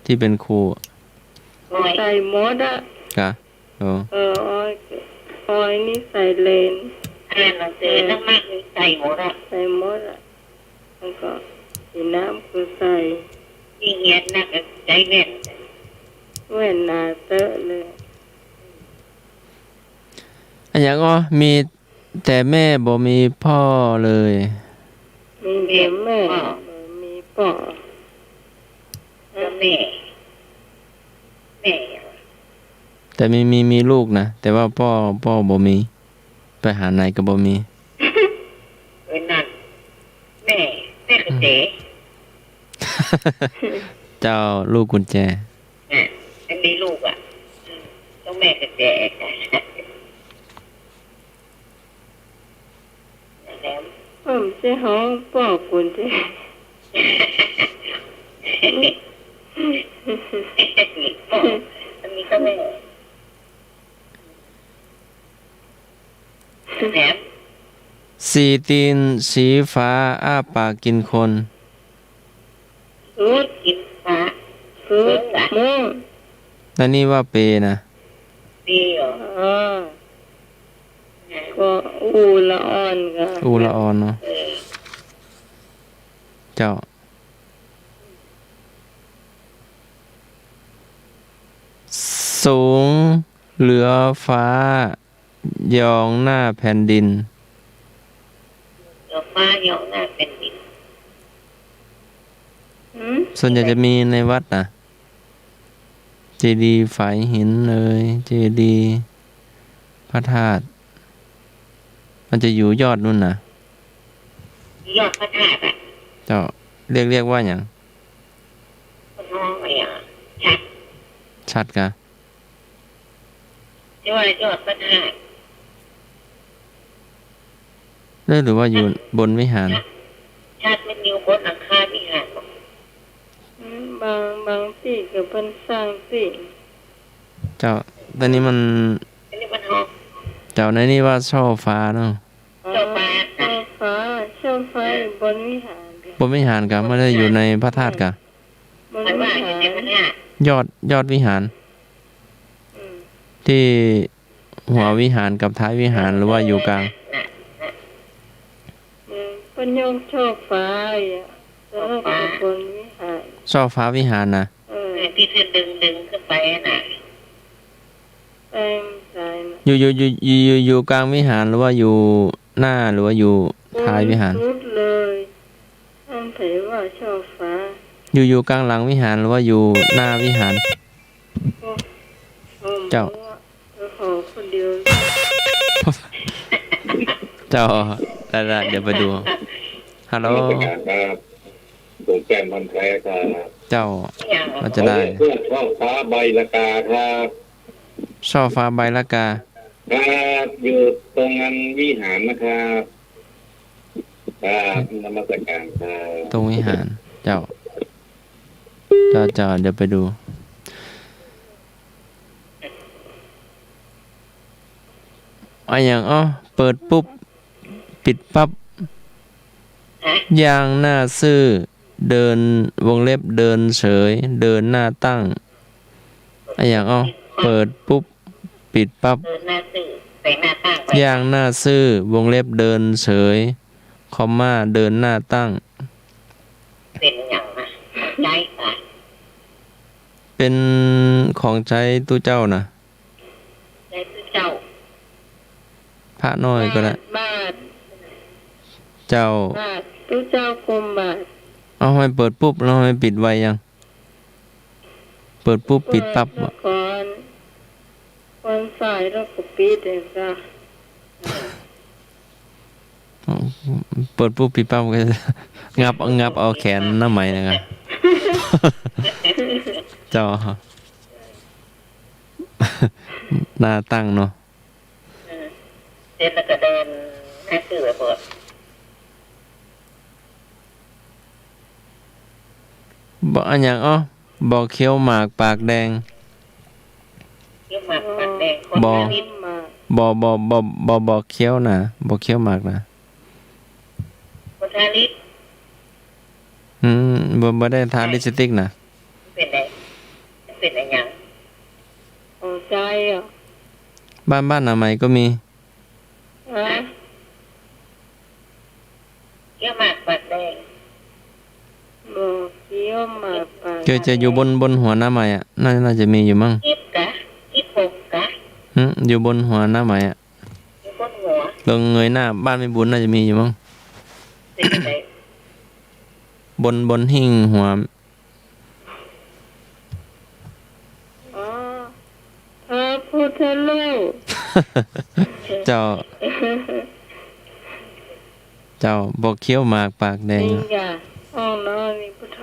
ตี้เป๋นครูอะ ใส่หมดอะ กะ โอ้ เออ ออย ออยนี่ใส่เลนส์ อ่านหนังสือ เออ นักมากนี่ใส่หมดอะ ใส่หมดอะ แล้วก็สีน้ำก็ใส่ ยิ่งเฮียนนักก็ใส่แว่น แว่นหนาเต๊อะเลย อะหยังอ้อ มีแต่แม่บ่มีพ่อเลย มีแต่แม่ แม่ บ่มีป้อ ก็แม่ แม่ แต่มี มี มีลูกนะ แต่ว่าป้อ ป้อบ่มี ไปหาไหนก็บ่มี เออ นั่น แม่ แม่กระเจ อืม เจ้า ลูกกุญแจ อ่ะ อันนี้ลูกอ่ะ อืม ต้องแม่กระเจ แหลม เออ บ่ใจ้ฮ้องป้อกุญแจ ป้อ อันนี้ก็แม่ แหลม สี่ตีนสีฟ้าอ้าปากกินคน สุด กินฟ้า สุด สุดอะ ม่วง อันนี้ว่าเปนะ เปเหรอ อ๋อ ก็อูละอ่อนก่ะ อูละอ่อนเนาะ เออ เจ้า สูงเหลือฟ้า ยองหน้าแผ่นดิน เหลือฟ้ายองหน้าแผ่นดิน หืม ส่วนใหญ่จะมีในวัดนะ เจดีย์ฝายหินเอย เจดีย์พระธาตุ มันจะอยู่ยอดนู่นนะ ยอดพระธาตุอะ เจ้า เรียก เรียกว่าหยัง คนฮ้องอะหยัง ฉัตร ฉัตรกะ ที่ว่ายอดพระธาตุ หรือ หรือว่าอยู่บนวิหาร ฉัตร ฉัตรมันอยู่บนหลังคาวิหารบ่ อืม บาง บางตี้ก็เปิ้นสร้างตี้ เจ้า แต่นี่มัน อันนี้มันฮ้อง เจ้า ในนี่ว่าช่อฟ้าเนาะ อ๋อ ช่อฟ้า ช่อฟ้า ช่อฟ้าอยู่บนวิหาร บนวิหารกะ ไม่ได้อยู่ในพระธาตุกะ บนวิหาร ยอด ยอดวิหาร อืม ตี้หัววิหารกับท้ายวิหาร หรือว่าอยู่กลาง อืม เปิ้นยกช่อฟ้าอะ แล้วก็บนวิหาร ช่อฟ้าวิหารนะ เออ เออ ที่เธอดึง ดึงขึ้นไปน่ะ แปลงสายน่ะ อยู่ อยู่ อยู่ อยู่ อยู่ อยู่กลางวิหาร หรือว่าอยู่หน้า หรือว่าอยู่ท้ายวิหาร บนสุดเลย อันไผว่าช่อฟ้า อยู่ อยู่กลางหลังวิหาร หรือว่าอยู่หน้าวิหาร โอ้ โอ้ เจ้า เออ ขอคนเดียว เจ้า ได้ ได้ เดี๋ยวไปดู ฮัลโหล นมัสการครับ ผมแก้มพันธุ์แท้ครับ เจ้า ว่าจะได้ เพื่อช่อฟ้าใบละกาครับ ช่อฟ้าใบละกา ครับ อยู่ตรงงานวิหารนะครับ ครับ นมัสการครับ ตรงวิหาร เจ้า เจ้า เจ้า เดี๋ยวไปดู อะหยังอ้อ เปิดปุ๊บ ปิดปั๊บ ฮะ อย่างหน้าซื่อ เดิน วงเล็บ เดินเฉย เดินหน้าตั้ง อะหยังอ้อ เปิดปุ๊บ ปิดปั๊บ เดินหน้าซื่อ แปลงหน้าตั้งไป อย่างหน้าซื่อ วงเล็บ เดินเฉย คอมมา เดินหน้าตั้ง เป๋นหยังนะ ใจ๊ปะ เป๋นของใจ๊ตุ๊เจ้านะ ใจ๊ตุ๊เจ้า พระน้อยก็ได้ บาท บาท เจ้า บาท ตุ๊เจ้ากรมบาท เอา ให้เปิดปุ๊บ แล้วให้ปิดไวยัง เปิดปุ๊บ ปิดปั๊บ เปิดแล้วก่อน วันสายแล้วก็ปิดเองจ้ะ เปิดปุ๊บ ปิดปั๊บ ก็งับ งับเอาแขนน้าใหม่นะครับ เจ้า หน้าตั้งเนาะ อืม เสร็จแล้วก็เดินหน้าซื่อไปเปิด บ่ อะหยังอ้อ บ่เคี้ยวหมากปากแดง เคี้ยวหมากปากแดง คน บ่ ทาริส บ่ บ่ บ่ บ่ บ่เคี้ยวนะ บ่เคี้ยวหมากนะ คนทาริส อืม บ่ บ่ได้ทาลิปสติกนะ เป๋นได เป๋นอะหยัง อ๋อ ใจ้อะ บ้าน บ้านอนามัยก็มี ฮะ เคี้ยวหมากปากแดง บ่เคี้ยวหมากปากแดง เกือบจะอยู่บน บนหัวน้าใหม่อะ น่า น่าจะมีอยู่มั้ง คลิปกะ คลิปหกกะ หึ อยู่บนหัวน้าใหม่อะ อยู่บนหัว ลองเงยหน้า บ้านแม่บุญน่าจะมีอยู่มั้ง เป๋นได บน บนหิ้งหัว อ๋อ พระพุทธรูป เจ้า เจ้า บ่เคี้ยวหมากปากแดง มีก่ะ ห้องนอนมีพุทธ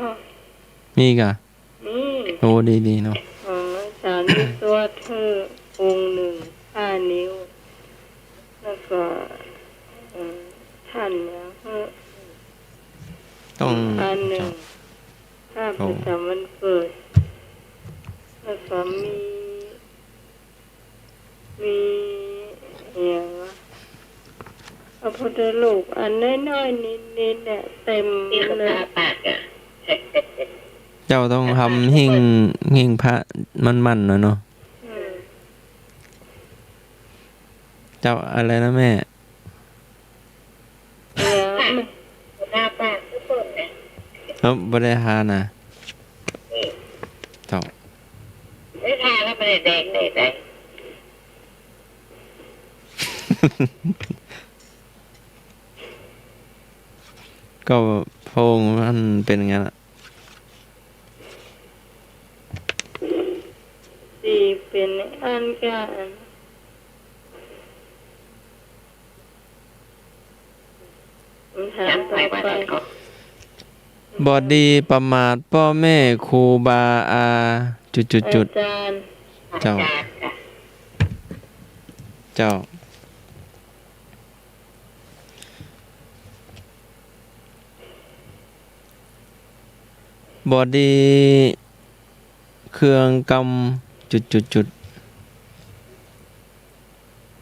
มีก่ะ มี โอ้ ดีๆ เนาะ ของอาจารย์วิศวะเทอองค์หนึ่ง ห้านิ้ว แล้วก็ เอ่อ ท่านเนี่ย เอ่อ ต้อง อันหนึ่ง เจ้า ภาพประจำวันเกิด แล้วก็มี มีอะหยังวะ พระพุทธรูปอันน้อยๆ นิดๆ เนี่ย เต็มเลย เจ้าต้องทำหิ้ง หิ้งพระมั่นๆ หน่อยเนาะ อืม เจ้าอะไรนะแม่ เดี๋ยว หน้าปากทุกคนนะ เอ้า บ่ได้ทานะ นี่ เจ้า ไม่ทาแล้วมันแดงเลยได้ ก็พระองค์ท่านเป็นอย่างนั้นอะ สี่ เป๋นอันกะอัน คำถามต่อไป บ่ดีประมาทป้อแม่ครูบาอา จุดจุดจุด อาจารย์ เจ้า อาจารย์ค่ะ เจ้า บ่ดีเครื่องกำ จุดจุดจุด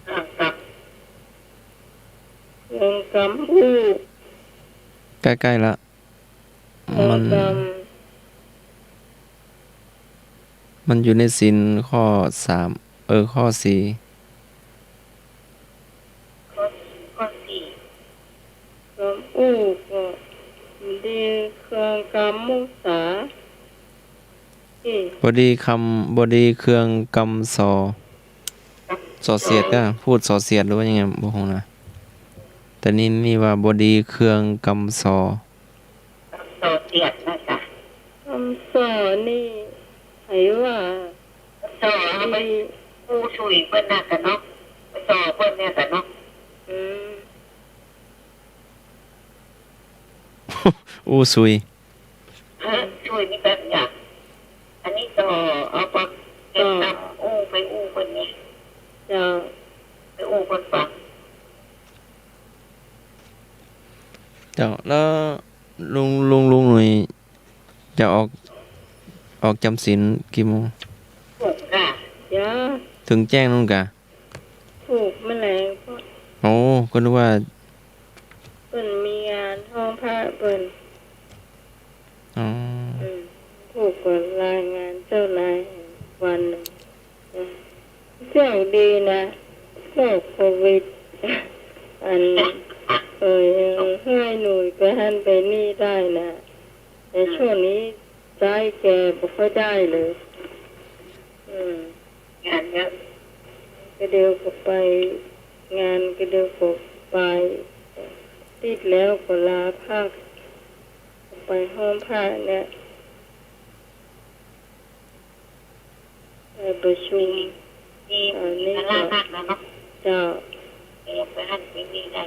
เครื่องกำอู้ ใกล้ๆ ละ เครื่องกำ มัน มันอยู่ในศีลข้อสาม เออ ข้อสี่ ข้อ ข้อสี่ กำอู้ก็ดีเครื่องกำมุสา อืม บ่ดีคำ บ่ดีเครื่องกำสอ สอเสียดก็พูดสอเสียดหรือว่ายังไง บ่ฮู้นะ แต่นี่ นี่ว่าบ่ดีเครื่องกำสอ สอเสียดนะจ๊ะ กำสอนี่ ไผว่า สอเอาไปอู้สุยเปิ้นน่ะกะเนาะ สอเปิ้นเนี่ยกะเนาะ อืม อู้สุย เออ สุยนี่แบบเนี้ย อันนี้สอเอาปากเก็บกำอู้ไปอู้เปิ้นนี่ เจ้า ไปอู้เปิ้นฟัง เจ้า แล้วลุง ลุง ลุงหนุ่ยจะออก ออกจำศีลกี่โมง หกค่ะ เดี๋ยว เถิงแจ้งนู่นกะ ผูกแมลง โอ้ ก็นึกว่า เปิ้นมีงานห้องพระเปิ้น อ๋อ อืม ผูกก็รายงานเจ้านายวันหนึ่ง อืม เจ้าดีนะ โรคโควิด อัน เอ่อ หื้อหนุ่ยไปหั้นไปนี่ได้นะ แต่ช่วงนี้ใจ๊แกบ่ค่อยได้เลย อืม งานเยอะ กะเดียวก็ไปงาน กะเดียวก็ไป ติดแล้วก็ลาพัก ไปห้องพระเนี่ย ไปประชุม มี อันนี้ มีภาระ ก็ หนักแล้วเนาะ เจ้า เออ ไปหั้นไปนี่ได้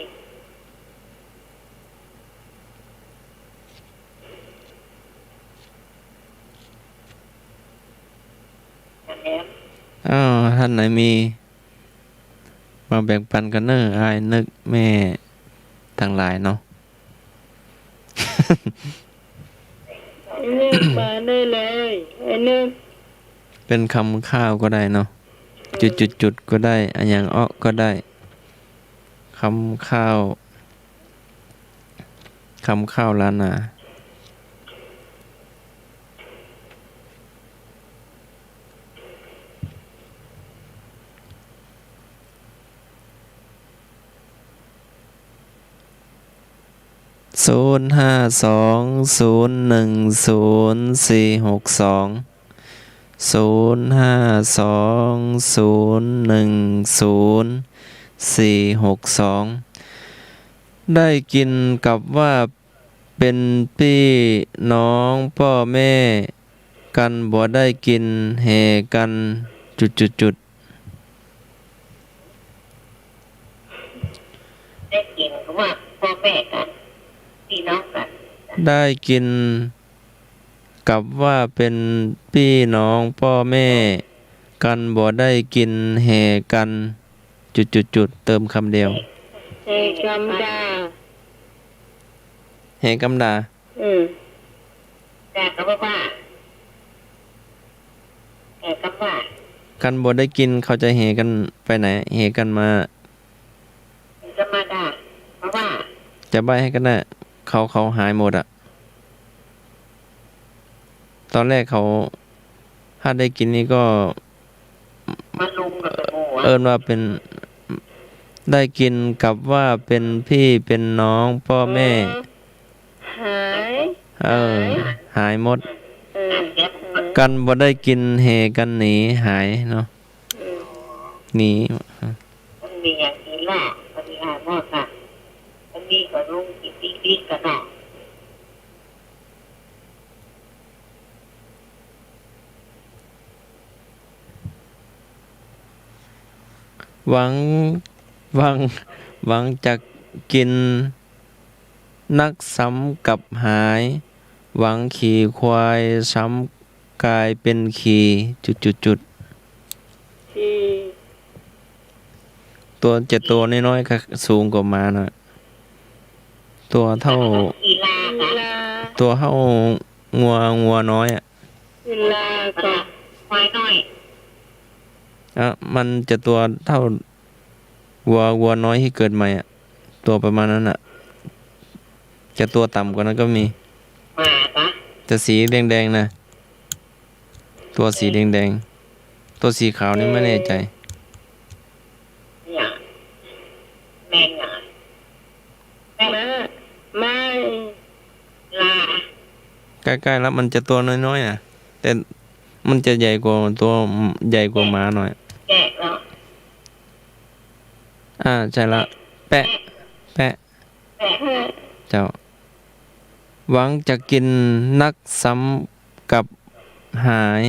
อ้าว ท่านไหนมี มาแบ่งปันกั๋นเน่อ อ้ายนึกแม่ตังหลายเนาะ ไอ้เนกมาได้เลย ไอ้เนก เป๋นกำข้าวก็ได้เนาะ จุดจุดจุดก็ได้ อะหยังอ้อก็ได้ กำข้าว กำข้าวล้านนา ศูนย์ห้าสองศูนย์หนึ่งศูนย์สี่หกสอง ศูนย์ห้าสองศูนย์หนึ่งศูนย์สี่หกสอง ได้กิ๋นกับว่าเป๋นปี้น้องป้อแม่กั๋น บ่ได้กิ๋นแหกั๋น จุดจุดจุด ได้กิ๋นกับว่าป้อแม่กั๋น ปี้น้องกั๋น ได้กิ๋นกับว่าเป๋นปี้น้องป้อแม่กั๋น บ่ได้กิ๋นแหกั๋น จุดจุดจุด เติมกำเดียว แหกำดา แหกำดา อืม แหกำว่า แหกำว่า กั๋นบ่ได้กิ๋น เขาจะแหกั๋นไปไหน แหกั๋นมา จะมาด่า เพราะว่า จะใบ้หื้อกั๋นนะ เขา เขาหายหมดอะ ต๋อนแรกเขา ถ้าได้กิ๋นนี่ก็ มาลุมกับหมู่อะ เอิ้นว่าเป๋น ได้กิ๋นกับว่าเป๋นปี้เป๋นน้องป้อแม่ เออ หาย เออ หายหมด เออ กั๋นบ่ได้กิ๋นแหกั๋นหนีหายเนาะ อืม หนี มันมีอย่างนี้แหละ มันมีหายหมดอะ มันมีกับลุงกิ๋นปิ๊กปิ๊กกั๋นเนาะ หวัง หวัง หวังจะกิ๋นนักซ้ำกับหาย หวังขี่ควายซ้ำกลายเป๋นขี่ จุดจุดจุด ขี่ ตั๋ว จะตั๋วน้อยๆ ก็สูงกว่าหมาหน่อย ตั๋วเต้า ตั๋วเต้างัว งัวน้อยอะ เวลาก็ควายน้อย อ่ะ มันจะตั๋วเต้าวัว วัวน้อยตี้เกิดใหม่อะ ตั๋วประมาณนั้นอะ จะตั๋วต่ำกว่านั้นก็มี หมาปะ แต่สีแดงๆ นะ ตั๋วสีแดงๆ ตั๋วสีขาวนี่ไม่แน่ใจ เนี่ย แมงอะ แมง ม้า ม้า ลา ใกล้ๆ แล้วมันจะตั๋วน้อยๆ นะ แต่มันจะใหญ่กว่าตั๋ว ใหญ่กว่าหมาหน่อย แกะเหรอ อ่า ใช่ละ แปะ แปะ แปะ เจ้า หวังจะกิ๋นนักซ้ำกับหาย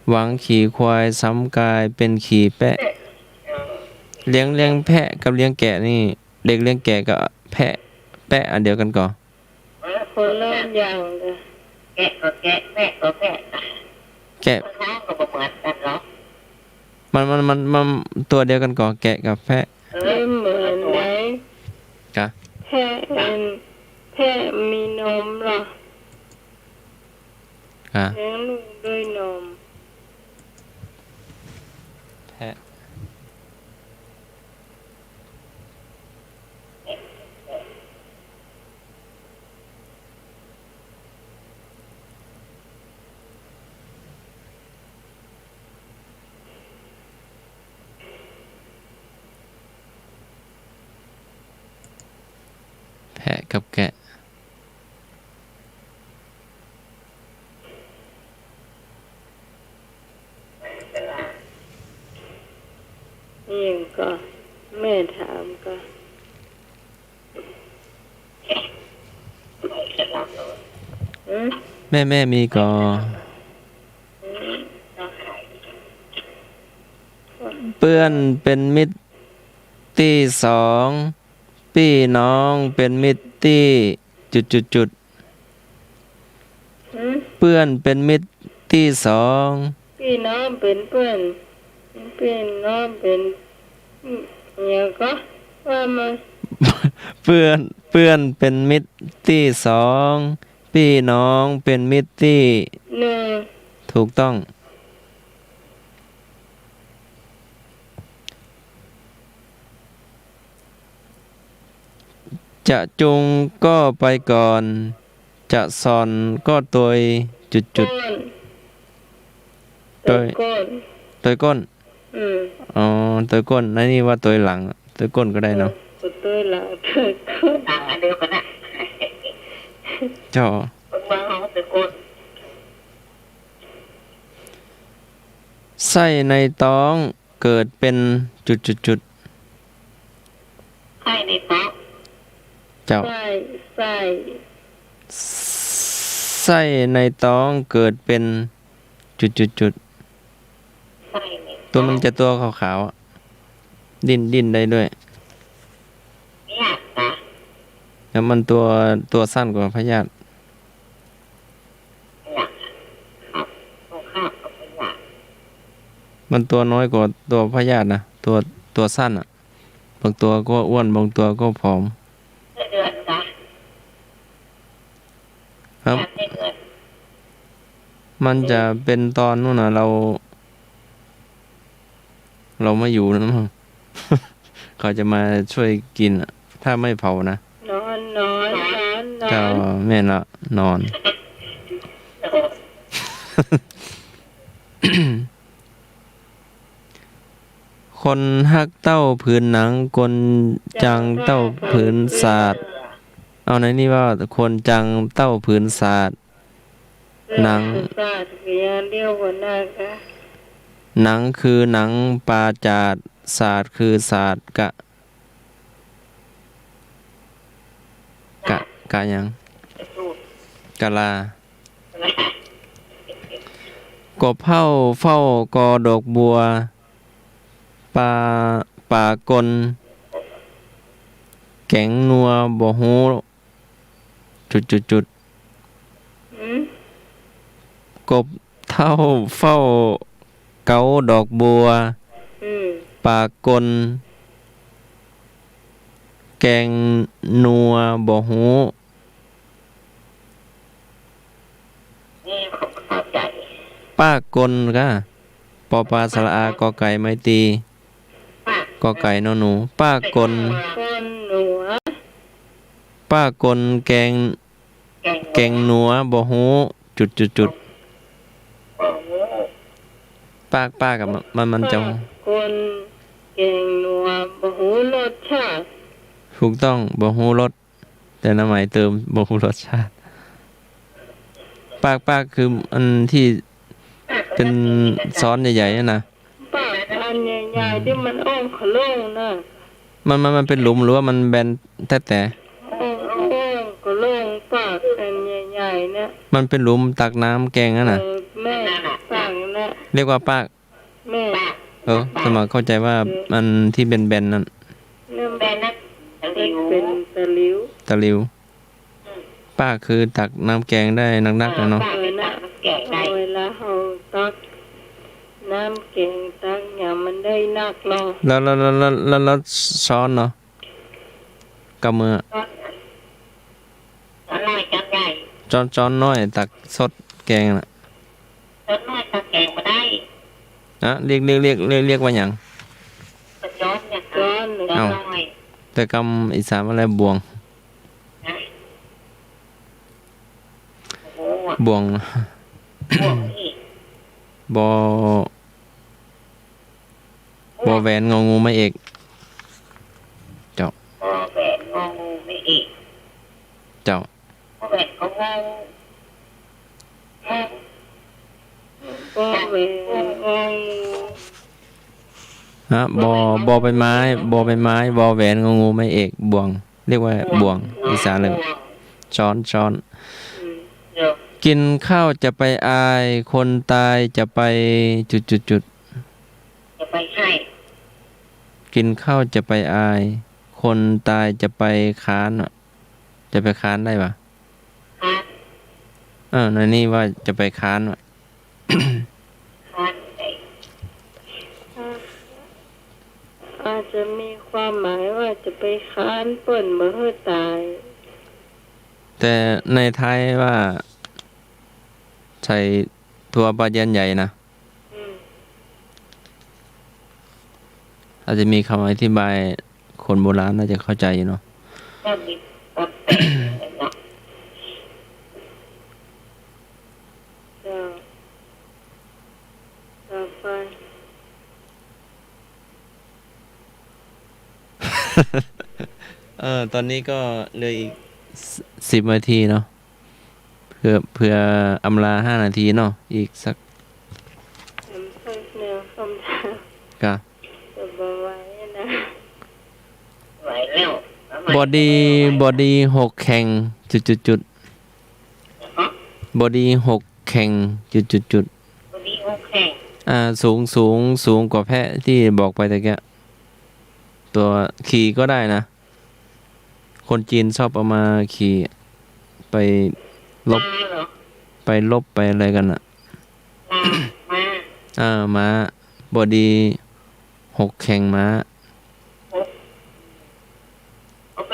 หวังขี่ควายซ้ำกลายเป๋นขี่แปะ เลี้ยง เลี้ยงแพะกับเลี้ยงแกะนี่ เด็กเลี้ยงแกะกับแพะ แปะอันเดียวกั๋นก่อ คนละอย่างเลย แกะก็แกะ แพะก็แพะ แกะ มันก็บ่เหมือนกั๋นเหรอ มัน มัน มัน มันตั๋วเดียวกั๋นก่อ แกะกับแพะ เออ เหมือนไหน กะ แพะมัน แพะมีนมเหรอ กะ เลี้ยงลูกด้วยนม แพะ แพะกับแกะ นี่ก็ แม่ถามก็ อืม แม่ แม่มีก่อ อืม เปื้อนเป๋นมิตรตี้สอง ปี้น้องเป๋นมิตรตี้ จุดจุดจุด หืม เปื้อนเป๋นมิตรตี้สอง ปี้น้องเป๋นเปื้อน ปี้น้องเป๋น อืม หยังก็ ว่ามา เปื้อน เปื้อนเป๋นมิตรตี้สอง ปี้น้อง เป๋นมิตรตี้ นึ่ง ถูกต้อง จะจุงก็ไปก่อน จะส่อนก็ตวย จุดจุด ก้น ตวย ตวยก้น ตวยก้น อืม อ๋อ ตวยก้น ในนี่ว่าตวยหลัง ตวยก้นก็ได้เนาะ เออ ตวยหลัง ตวยก้น ต่างอันเดียวกั๋นนะ เจ้า เมืองเฮาตวยก้น ไส้ในต๊อง เกิดเป๋น จุดจุดจุด ไส้ในต๊อง เจ้า ไส้ ไส้ ไส้ในต๊องเกิดเป๋น จุดจุดจุด ไส้ในต๊อง ตั๋วมันจะตั๋วขาวๆ อะ ดิ้น ดิ้นได้ด้วย พยาธินะ แล้วมันตั๋ว ตั๋วสั้นกว่าพยาธิ พยาธิ ครับ ตั๋วคาบกับพยาธิ มันตั๋วน้อยกว่าตั๋วพยาธินะ ตั๋ว ตั๋วสั้นอะ บางตั๋วก็อ้วน บางตั๋วก็ผอม ไส้เดือนนะ ครับ ไส้เดือน มันจะเป๋นตอนนู่นน่ะ เรา เราไม่อยู่นะมั้ง เขาจะมาช่วยกิ๋นอะ ถ้าไม่เผานะ นอน นอน นอน นอน เจ้า แม่นละ นอน คนฮักเต้าผืนหนัง คนจังเต้าผืนสาด เอา ในนี่ว่า คนจังเต้าผืนสาด หนัง สาดก็ยังเรียกว่าหนังกะ หนังคือหนังปาจาด สาดคือสาดกะ กะ กะหยัง กะลา กบเฝ้า เฝ้ากอดอกบัว ปลา ปลากล แก๋งนัวบ่ฮู้ จุดจุดจุด อืม กบเฒ่าเฝ้าเกาดอกบัว อืม ปลากล แก๋งนัวบ่ฮู้ นี่ผมเข้าใจ ปลากลกะ ปอปลาสระอา กอไก่ไม้ตี กอไก่นอหนู ปลากล คนหนัว ปลากลแก๋ง แก๋งหนัวบ่ฮู้ จุดจุดจุด บ่ฮู้ ปาก ปากอะ มัน มัน มันจะ ปลากลแก๋งหนัว บ่ฮู้รสชาติ ถูกต้อง บ่ฮู้รส แต่น้ำหมายเติม บ่ฮู้รสชาติ ปาก ปากคืออันตี้เป๋นซ้อนใหญ่ๆ นั่นนะ ปากอันใหญ่ๆ ตี้มันอ้องขะโล่งน่ะ มัน มัน มันเป๋นหลุมหรือว่ามันแบนแต๊ๆ อ้อง อ้องขะโล่ง ปากอันใหญ่ๆ เนี่ย มันเป๋นหลุมตักน้ำแก๋งนั่นน่ะ เออ แม่น ปากนั่นแหละ เรียกว่าปาก แม่น เออ อาตมาเข้าใจ๋ว่า เออ อันตี้แบนๆ นั่น แบนนะ ตะหลิว เป๋นตะหลิว ตะหลิว ปากคือตักน้ำแก๋งได้นักๆ น่ะเนาะ เออ น่ะ เวลาเฮาตักน้ำแก๋งตักหยังมันได้นักเนาะ แล้ว แล้ว แล้วซ้อนเนาะ กำมือ ช้อนน้อยช้อนใหญ่ ช้อน ช้อนน้อยตักซดแก๋งน่ะ ช้อนน้อยตักแก๋งบ่ได้ อะ เรียก เรียก เรียก เรียก เรียกว่าหยัง ช้อนเนี่ย ช้อน ช้อน เอ้า น้อย แต่กำอีสานว่าอะไร บ่วง ฮะ โอ้โห บ่วง บ่วงนี่ บอ บอแหวน งองู ไม้เอก เจ้า บอแหวน งองู ไม้เอก เจ้า บอแหวน งองู บอแหวน งองู ฮะ บอ บอใบไม้ บอใบไม้ วอแหวน งองู ไม้เอก บ่วง เรียกว่าบ่วง อีสานเลย ช้อน ช้อน อืม เดี๋ยว กิ๋นข้าวจะไปอาย คนตายจะไป จุดจุดจุด จะไปใคร่ กิ๋นข้าวจะไปอาย คนตายจะไปค้านอะ จะไปค้านได้ปะ ค้าน เออ ในนี่ว่าจะไปค้านอะ ค้านไป อาจจะมีความหมายว่าจะไปค้านเปิ้นบ่หื้อต๋าย แถ แต่ในไทยว่าใส่ตัวปาเจียนใหญ่นะ อืม อาจจะมีคำอธิบาย คนโบราณน่าจะเข้าใจอยู่เนาะ ก็มีความแปลกเนาะ เจ้า ต่อไป เออ ตอนนี้ก็เหลืออีก สิ- สิบนาทีเนาะ เผื่อ เผื่ออำลาห้านาทีเนาะ อีกสัก สักแนวคำถาม กะ จะบ่ไหวนะ ไหวแล้ว เอาใหม่ บอดี บอดีหกแข่ง จุดจุดจุด ฮะ บอดีหกแข่ง จุดจุดจุด บอดีหกแข่ง อ่า สูง สูง สูงกว่าแพะตี้บอกไปตะกี้ ตัวขี่ก็ได้นะ คนจีนชอบเอามาขี่ ไปรบ ม้าเหรอ ไปรบไปอะไรกั๋นน่ะ ม้า ม้า อ่า ม้า บอดีหกแข่งม้า หก เอาไป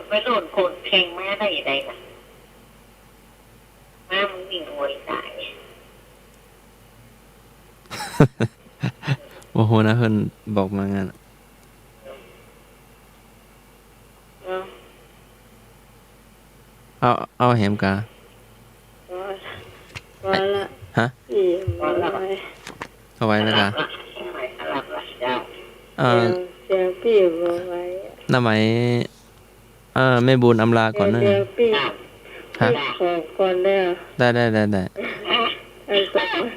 ไปโลดโผดแข่งม้าได้ยังไงล่ะ ม้ามันวิ่งไวต๋าย โอ้โห นะ เปิ้นบอกมางั้น เนาะ เอา เอาแหมกา พอละ พอละ ฮะ ปี้ พอละ เอาไว้ เอาไว้แล้วกา เออ เสียง เสียงปี้บ่ไหว น้าไหม เออ แม่บุญอำลาก่อนเนอะ เดี๋ยว เดี๋ยวปี้ ฮะ ปี้ขอก่อนเด้อ ได้ ได้ ได้ ได้ อันสมัคร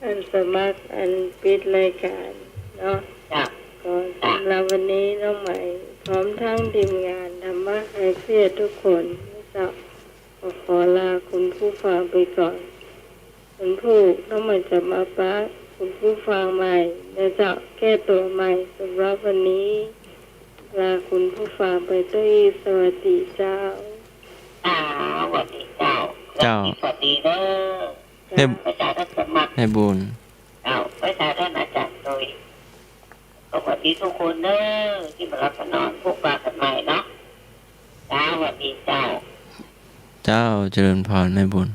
อันสมัคร อันปิดรายการเนาะ จ้ะ ก็สำหรับวันนี้น้องใหม่พร้อมทั้งทีมงานธรรมะคลายเครียดทุกคนนะเจ้า ก็ขอลาคุณผู้ฟังไปก่อน วันพูกน้องใหม่จะมาปะคุณผู้ฟังใหม่นะเจ้า แก้ตั๋วใหม่ สำหรับวันนี้ ลาคุณผู้ฟังไปด้วย สวัสดีเจ้า อ่า สวัสดีเจ้า เจ้า สวัสดีเด้อ ให้ ไปสาท่านสมัคร ให้บุญ เจ้า ไปสาท่านอาจารย์โดย สวัสดีทุกคนเด้อ ที่มารับกันนอน พบปะกันใหม่เนาะ เจ้า สวัสดีเจ้า เจ้า เจริญพร ให้บุญ